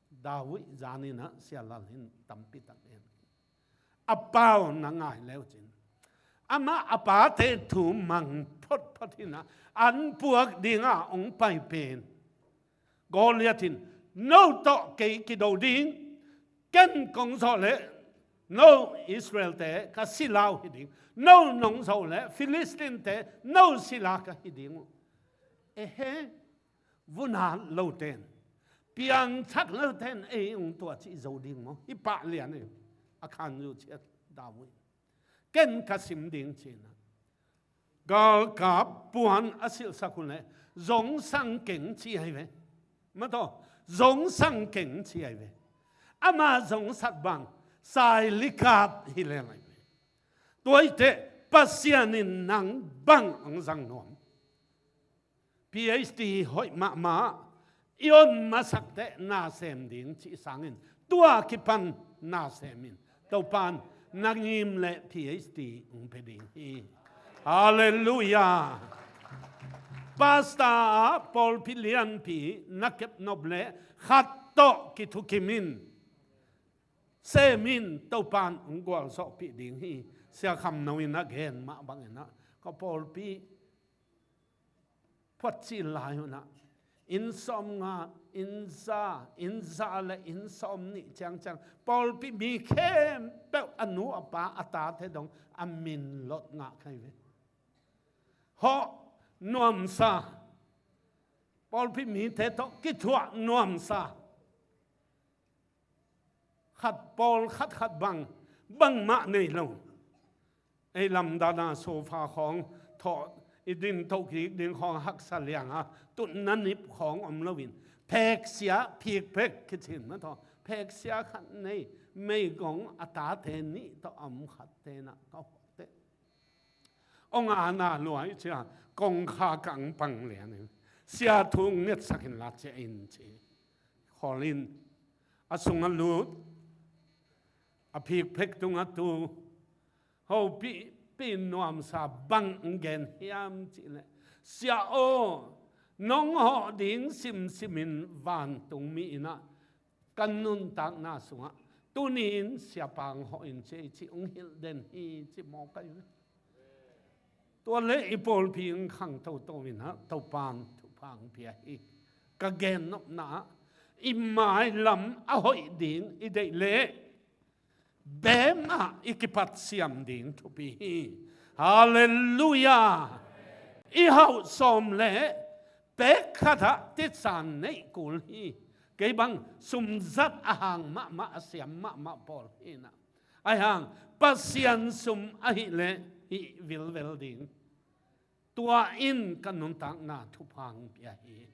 David zan in ah sialal in tampi tak en. A pau na ngai leu cin, amah a pate thu mang photphot in ah, an puak dingah hong pai pen Goliath in, "No tawh kei kido ding, ken kong zawh leh no Israel-te ka sila uh hi ding, no nong zawh leh Philistine-te no sila ka hi ding uh. Ehe, vun at lote'n, piangthak lote'n ei hong tuah cih zo ding maw? Hi pah lian ei," a khanzu ciat David. "Ken ka sim ding," ci-in ah, galkap puan a silhsak uh leh, "Zong sang keng," ci ahi ve. Mataw, "Zong sang keng," ci ahi ve. Ama zongsat bang, sailikap hi lel ahi ve. Tua hi teh, Pasian in nang bang hong zang nuam? PhD hoih mahmah i on masak teh na sem ding cih sangin, Tua kipan na sem in. Topan na ngim le P H D hong pia ding hi. Halleluiah. Pastor ah pawlpi lianpi na kepnop le khat tawh kithukim in. Sem in, Topan hong gualzawhpih ding hi. Sia Kham No in a gen mah bangin ah, ka pawlpi phuat cil lai hun ah inn sawmnga, inn za, inn za le inn sawmnih ciangciang pawlpi mi khempeuh, a nu a pa a tate dong a min lot ngah kha hi ve. Hawh nuamsa, pawlpi mite tawh kithuah nuamsa, khat pawl khat khat bang, bangmah nei lo. Ei lamdang a sofa khawng thawh, i din toh kik ding khawng haksa liang a, tutna nip khawng om loin, pheksia, phikphek kici in mah tawh, pheksia khat nei, meigong a tate nih tawh a om khat te na ka hawh teh. Hong a na luai cia, kongkha ka ang pang lian in, sia thu hong ngetsak in la cia in ci. Khawl in, a sung a lut, a phikphek tung a tu, hopih, pih nuamsa bang hong gen hiam cih leh, Sia aw, nong hawh ding simsim in vantung mi in ah, ka nuntakna sungah tuni in siapa hong hawh in ci, ci hong hilh den hi ci mawk ahi ve. Tua leh i pawlpi hong khang toto in ah, Topan thupha hong pia hi. Ka gennopna ah, i mailam a hoih ding i deih leh, bem ah i kipat siam ding thupi hi. Halleluiah. I hauh sawm leh pek khat ah titsan neih kul hi. Kei bang sum zat a hang mahmah, a siam mahmah pawl hi in ah, ahi hang Pasian sum ahih leh hih vilvel ding. Tua in ka nuntakna thupha hong pia hi.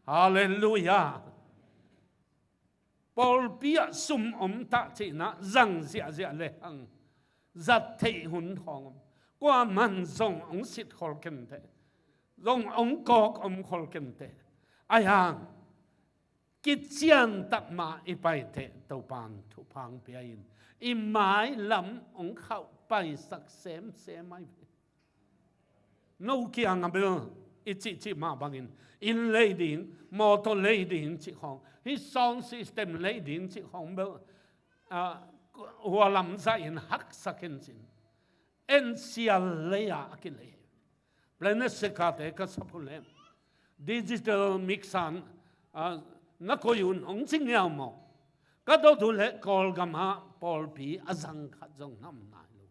Halleluiah. Pawlpi ah sum om ta cih in ah zang ziahziah le hang, zat theih hun khawng om. Kuaman zong hong sit khol kei teh, zong hong kawk om khol kei teh. Ahi hang kician tak mah i pai teh, Topan thupha hong pia in, i mailam hong khauh paisak semsem ahi ve. No kiang a bel i cihcih mah bangin, inn lei ding, mawtaw lei ding cih khawng, hih sound system lei ding cih khawng bel, ah, hua lam zah in haksa kei in cin, en sial lei-ah a kilei. Planet Seekah te ka sap uh leh, digital mixer in, ah, na koih un hong ci ngiau maw. Ka dot uh leh Kawlgam ah pawlpi a zang khat zong na om nai lo.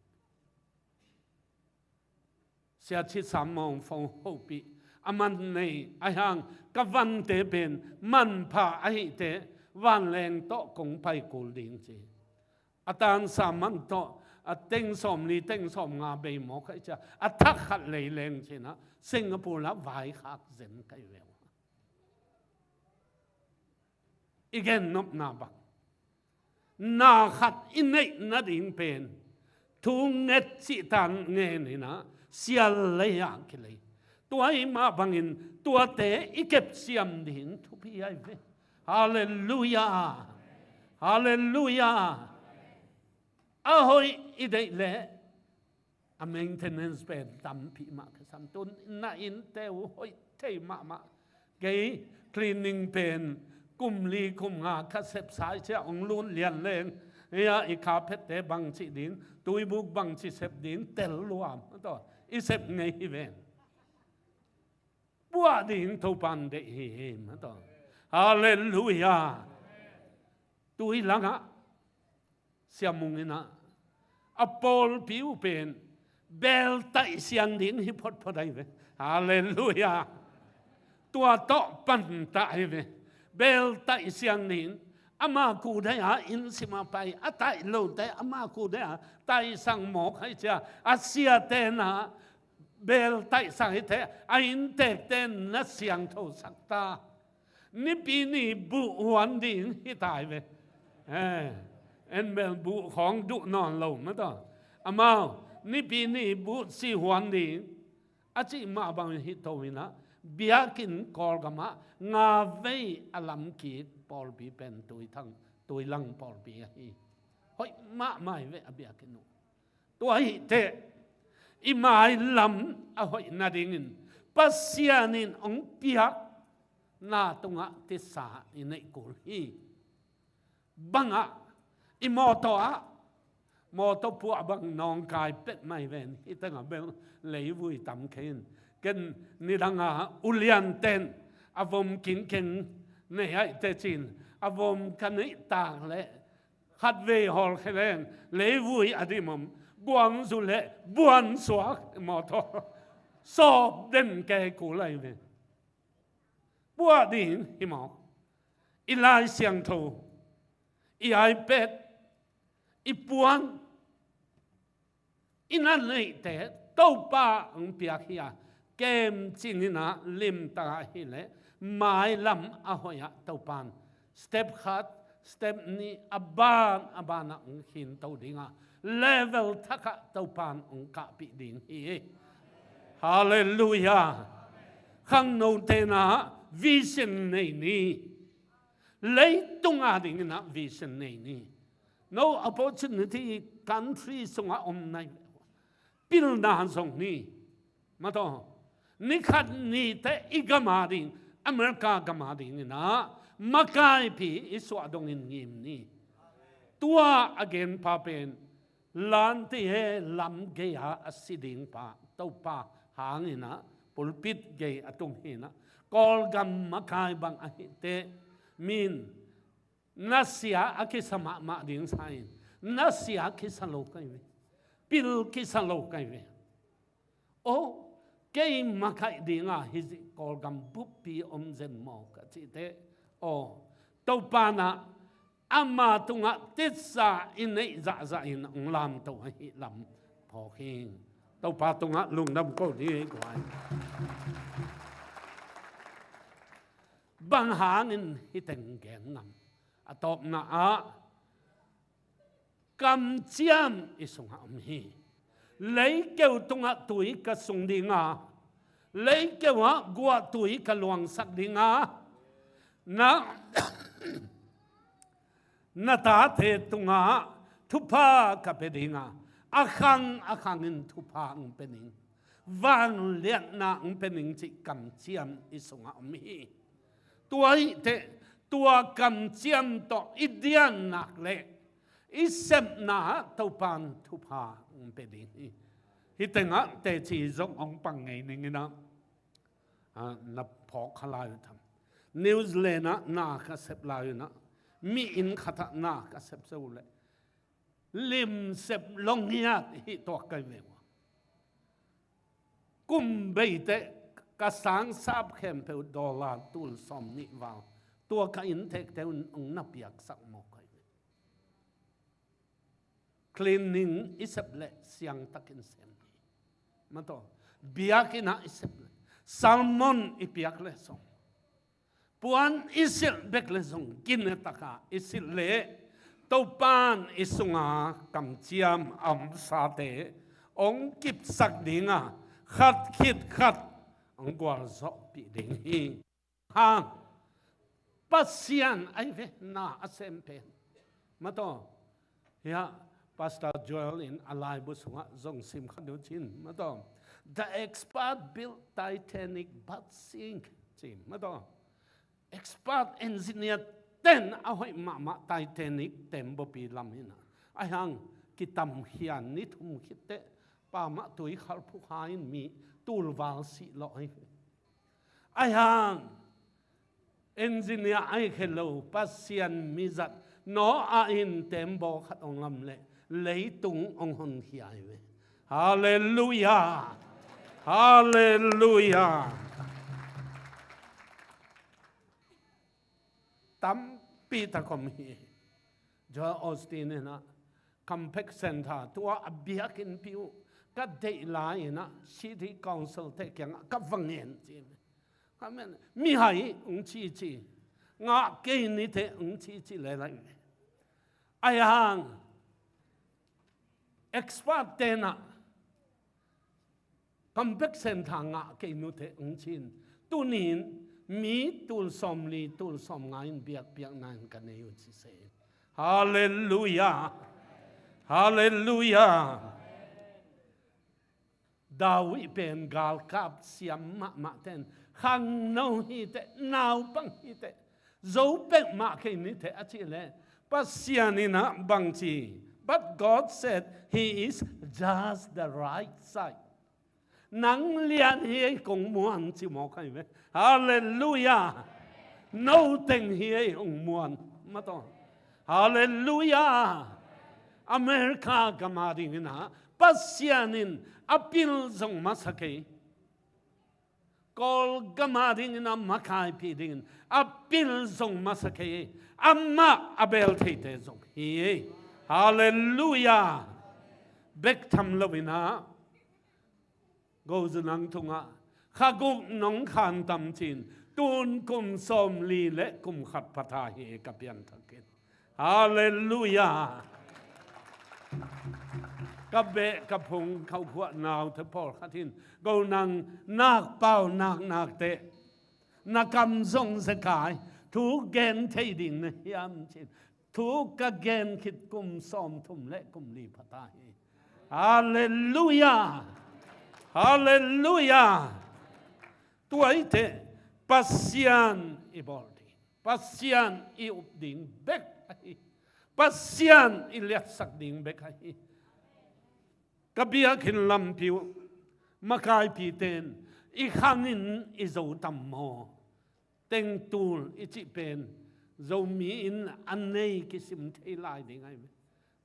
Sia Cin Sam Mawng Fo hopih a man nei, ahi hang ka vante pen manpha ahih teh vanleng tawh kong pai kul ding ci. A tansa man tawh a teng sawmli teng sawmnga bei mawk ahi cia, a thak khat lei leng ci in ah Singapore ah vaikhak zen ka hi ve uh. I gennopna bang, na khat i neih nading pen thu nget cihtak ngen in ah sial lei-ah kilei. Tua ahih mah bangin tuate i kepsiam ding thupi ahi ve. Halleluiah. Halleluiah. A hoih i deih leh a maintenance pen tampi mah ka sam. Tu-in na innte uh hoih thei mahmah. Kei cleaning pen kum li kum nga ka sepsa ahih cia hong lut lian leng, hia i carpet-te bangci ding, tuibuk bangci sep ding, tel lua mah tawh i sep ngei hi ven. Puah ding Topan deih hi hi mah tawh. Halleluiah. Tui langah Sia Mung in ah a pawlpi uh pen beltaih siang ding hi photphot ahi ve. Halleluiah. Tua tawh pantah ahi ve. Beltaih siang ding. Ama kudai-a inn sim a pai, a taih lote ama kudai-a taihsang mawk ahi cia, a siate na beltaihsang hi teh, a inntekte na siangthosak ta. Nipi ni buh huan ding hi ta hi ve. Eh, en bel buh khawng duh nawn lo mah tawh. Amau nipi ni buh si huan ding a cih mah bang hi to in ah, biakinn Kawlgam ah nga vei a lam kik pawlpi pen Tuithang Tuilang pawlpi ahi. Hoih mahmah hi ve a biakinn uh. Tua hi teh i mailam a hoih nadingin Pasian in hong piak na tungah tisa i neih kul hi. Bangah i mawtaw ah, mawtaw puah bang nawngkai pek mai ven, hi tengah bel leivui tam khe in. Ken nidanga ulianten a vom kingkeng nei aih tecin, a vom ka neih tak leh khatvei hawl khe leng leivui a dim om, guangzu le buansuak mawtaw sawp den kei kul aih ve. Puah ding hi maw? I Lai Siangtho, i iPad, i puan, i na neihte Topa hong piak hi a, kemcing in ah limtak ah hileh mailam a hoih ah Topan step khat, step nih, a ban a ban ah hong khinto ding a, level thak ah Topan hong kahpih ding hi. Halleluiah. Khangnote in ah vision nei ni. Leitung a dingin ah vision nei ni. No opportunity country sungah om nai. Pilna zong ni. Mataw, ni khat ni teh i gam a ding, America gam a dingin ah makaipi i suah dongin ngim ni. Tua a genpa pen Lante he lam gei-a a si ding pa, Topa hangin ah pulpit gei a tung hi in ah, Kawlgam makai bang ahih teh min nasia a kisa mahmah ding sa in, nasia kisa lo kei ve, pil kisa lo kei ve. O, kei makaih dinga hih Kawlgam buppi om zen maw ka cih teh, o, Topa in ah ama tungah titsa i neih zahzah in hong lamto ahih lam phawk hi. Topa tungah lungdam ko ding hi guai. Bang hangin hih teng gen ngam? A tawpna ah kamciam i sungah om hi. Leikeu tungah tui ka sung dinga, leikeu ah guahtui ka luangsak dinga, na, na tate tungah thupha ka pia dinga, a khang a khangin thupha hong pia ning, vangliatna hong pia ning cih kamciam i sungah om hi. Tua hi teh, tua kamciam tawh i diannak le i sepna ah Topan thupha hong pia ding hi. Hih tengah teci zong hong pang ngei ning in ah, a, na phawk kha lai uh tham. New Zealand ah na ka sep lai un ah, mi inn khat ah na ka sep zo leh limsep lo ngiat hi tuak kai ve ua. Kum bei teh ka sang sap khempeuh dollar tul sawm nih val, tua ka inntekte un hong na piaksak mawk kai ve. Cleaning i sep leh siangtakin sem hi. Mataw, biakinn ah i sep leh, sermon i piak leh zong, puan i silh bek leh zong, gina taka i silh leh, Topan i sunga kamciam a omsate hong kipsak dinga, khat khit khat hong gualzawhpih ding hi. Hang, Pasian ahi ve na a sem pen. Mataw, hiah Pastor Joel in a laibu sungah zong sim kha ding uh cin. Mataw, the expert built Titanic but sink, cin. Mataw, expert engineer ten a hoih mahmah Titanic tembaw pi lam hi na. Ahi hang kitam khian ni thum khit teh pamah tui khalh phukha in mi tulval sih lawh hi. Ahi hang engineer ahi khe lo, Pasian mizat Noah in tembaw khat hong lam leh leitung hong honkhia hi ve. Halleluiah. Halleluiah. Tampi tak om hi. Joel Osteen in ah Compaq Center, tua a biakinnpi uh ka deih lai in ah City Council te kiangah ka va ngen ci. Ka men, mihai hong ci ci, ngah kei ni teh hong ci ci lel lai ve. Ahi hang expert ten ah Compaq Center ngah kei nu teh hong cin. Tuni in mi tul sawmli, tul sawmnga in biakpiakna in ka nei uh ci se. Halleluiah. Halleluiah. David pen galkap siam mahmah ten, khangno hi teh, naupang hi teh, zo peuhmah kei ni teh a cih leh, Pasian in ah bang ci? But God said he is just the right size. Nang lian hi ei, kong muan ci mawk ahi ve. Halleluiah. No teng hi ei, hong muan. Mataw. Halleluiah. America gam a dingin ah Pasian in a pil zong masa kei. Kawlgam a dingin ah makaipih dingin a pil zong masa kei. Amah a bel theite zong hi. Halleluiah. Bek tham loin ah Gozunang tungah kha guk nong khan tam cin, tun kum sawmli le kum khat pha ta hi ka pianthak in. Halleluiah. Ka beh ka phung ka ukhuah naute pawlkhat in, Gozunang nak pau nak nak teh, na kam zong zekai, thu gen thei ding na hiam cin, thu ka gen khit kum sawmthum le kum li pha ta hi. Halleluiah. Halleluiah. Tua hi teh Pasian i bawl ding, Pasian i up ding bek ahi. Pasian i liatsak ding bek ahi. Ka biakinn lampi uh makaipite in i khangin i zo tam maw? Tengtul i cih pen Zomi in a nei kisim thei lai ding ahi ve.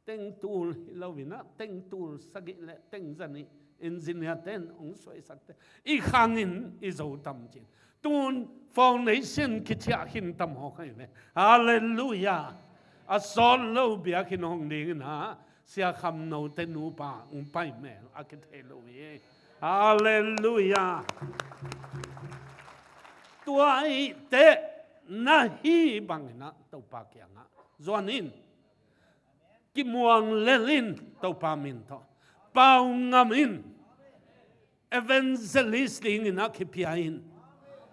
Tengtul hi loin ah, tengtul sagih le tengzanih engineer ten hong suaisak teh, i khangin i zo tam cin. Tun foundation kiciah khin tam hawk ahi ve. Halleluiah. A sawt lo biakinn hong dingin ah Sia Kham Note nupa hong pai mel a kithei lo hi. Halleluiah. Tua hi teh na hi bangin ah Topa kiangah zuan in. Kimuang lel in Topa min tawh. Pau ngam in. Evangelist dingin ah kipia in.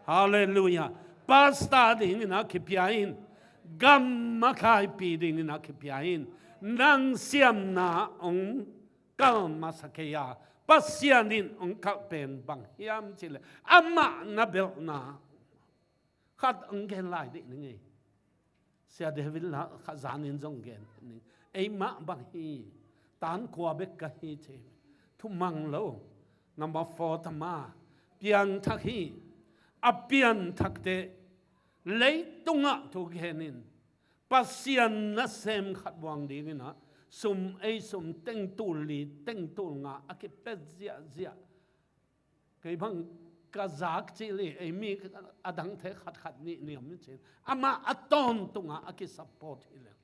Halleluiah. Pastor dingin ah kipia in. Gam makaipi dingin ah kipia in. Nang siamna hong kal masa kei a, Pasian in hong kalh pen bang hiam cih leh, amah na belhna. Khat hong gen lai dih ning ei. Sia David la khat zanin zong gen ning. Eimah bang hi, tan kua bek ka hi ci. Thumang lo, number four tama, piangthak hi. A pianthak teh leitungah thu gen in, Pasian nasem khat buang dingin ah sum, ei sum tengtul li, tengtul nga a kipia ziahziah. Kei bang ka zak cih leh, ei mi a dangte khatkhat nih ni om cin. Amah a tawntungah a kisupport hi leh,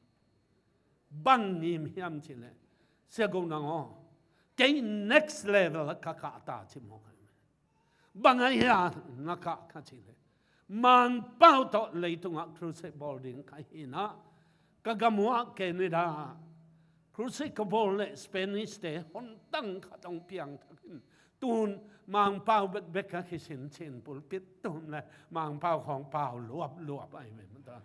bang ngim hiam cih leh, Sia Go Nang aw, kei next level ka kah ta ci mawk ahi. Bang ahi a na kah ka cih leh, Mangpau tawh leitungah crusade bawl ding ka hi in ah, ka gam uh ah Canada crusade ka bawl leh Spanish te hontang khat hong piangthak in, tun Mangpau bekbek ka kisin cin, pulpit tum le Mangpau khawng pau luapluap ahi ve mata.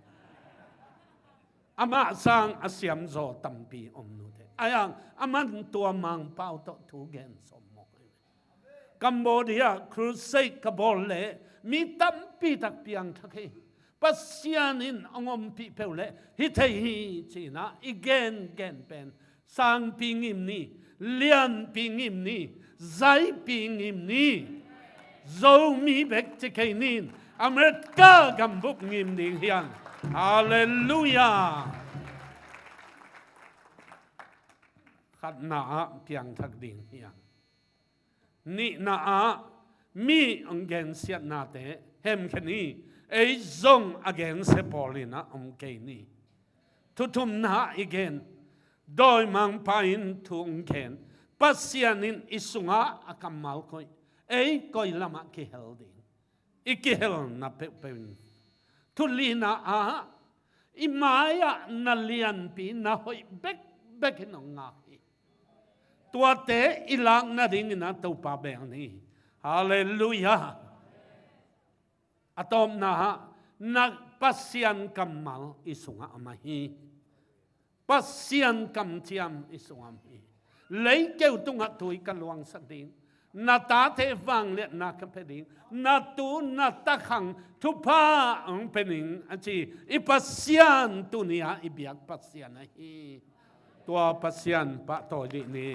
Amah sang a siamzaw tampi om nute. Ahi hang aman tua Mangpau tawh thu gen sawm mawk ahi ve. Cambodia crusade ka bawl leh mi tampi tak piangthak hi. Pasian in hong ompih peuh leh hi thei hi ci-in ah i gengen pen sangpi ngim ni, lianpi ngim ni, zaipi ngim ni. Zomi bek ci kei ning, America gambup ngim ding hi hang. Halleluiah. Khatna ah piangthak ding hi hang. Nihna ah mi hong gensiatnate hemkhia ni. Ei zong a gensia pawl in ah om kei ni. Thuthumna ah i gen, dawimangpa in thu hong gen, Pasian in i sungah a kammal koih, ei koi lamah kihel ding, i kihelna peuhpeuh in. Thulina ah i mai-ah na lianpi, na hoih bekbek in hong ngak hi. Tuate i lak nadingin ah Topa bel ni. Halleluiah. A tawpna ah na Pasian kammal i sungah a mah hi. Pasian kamciam i sungah om hi. Leikeu tungah tui ka luangsak ding, na tate vangliatna ka pia ding, na tu na takhang thupha hong pia ning a ci i Pasian tuni-ah i biak Pasian ahi. Tua Pasian pahtawi dih ni.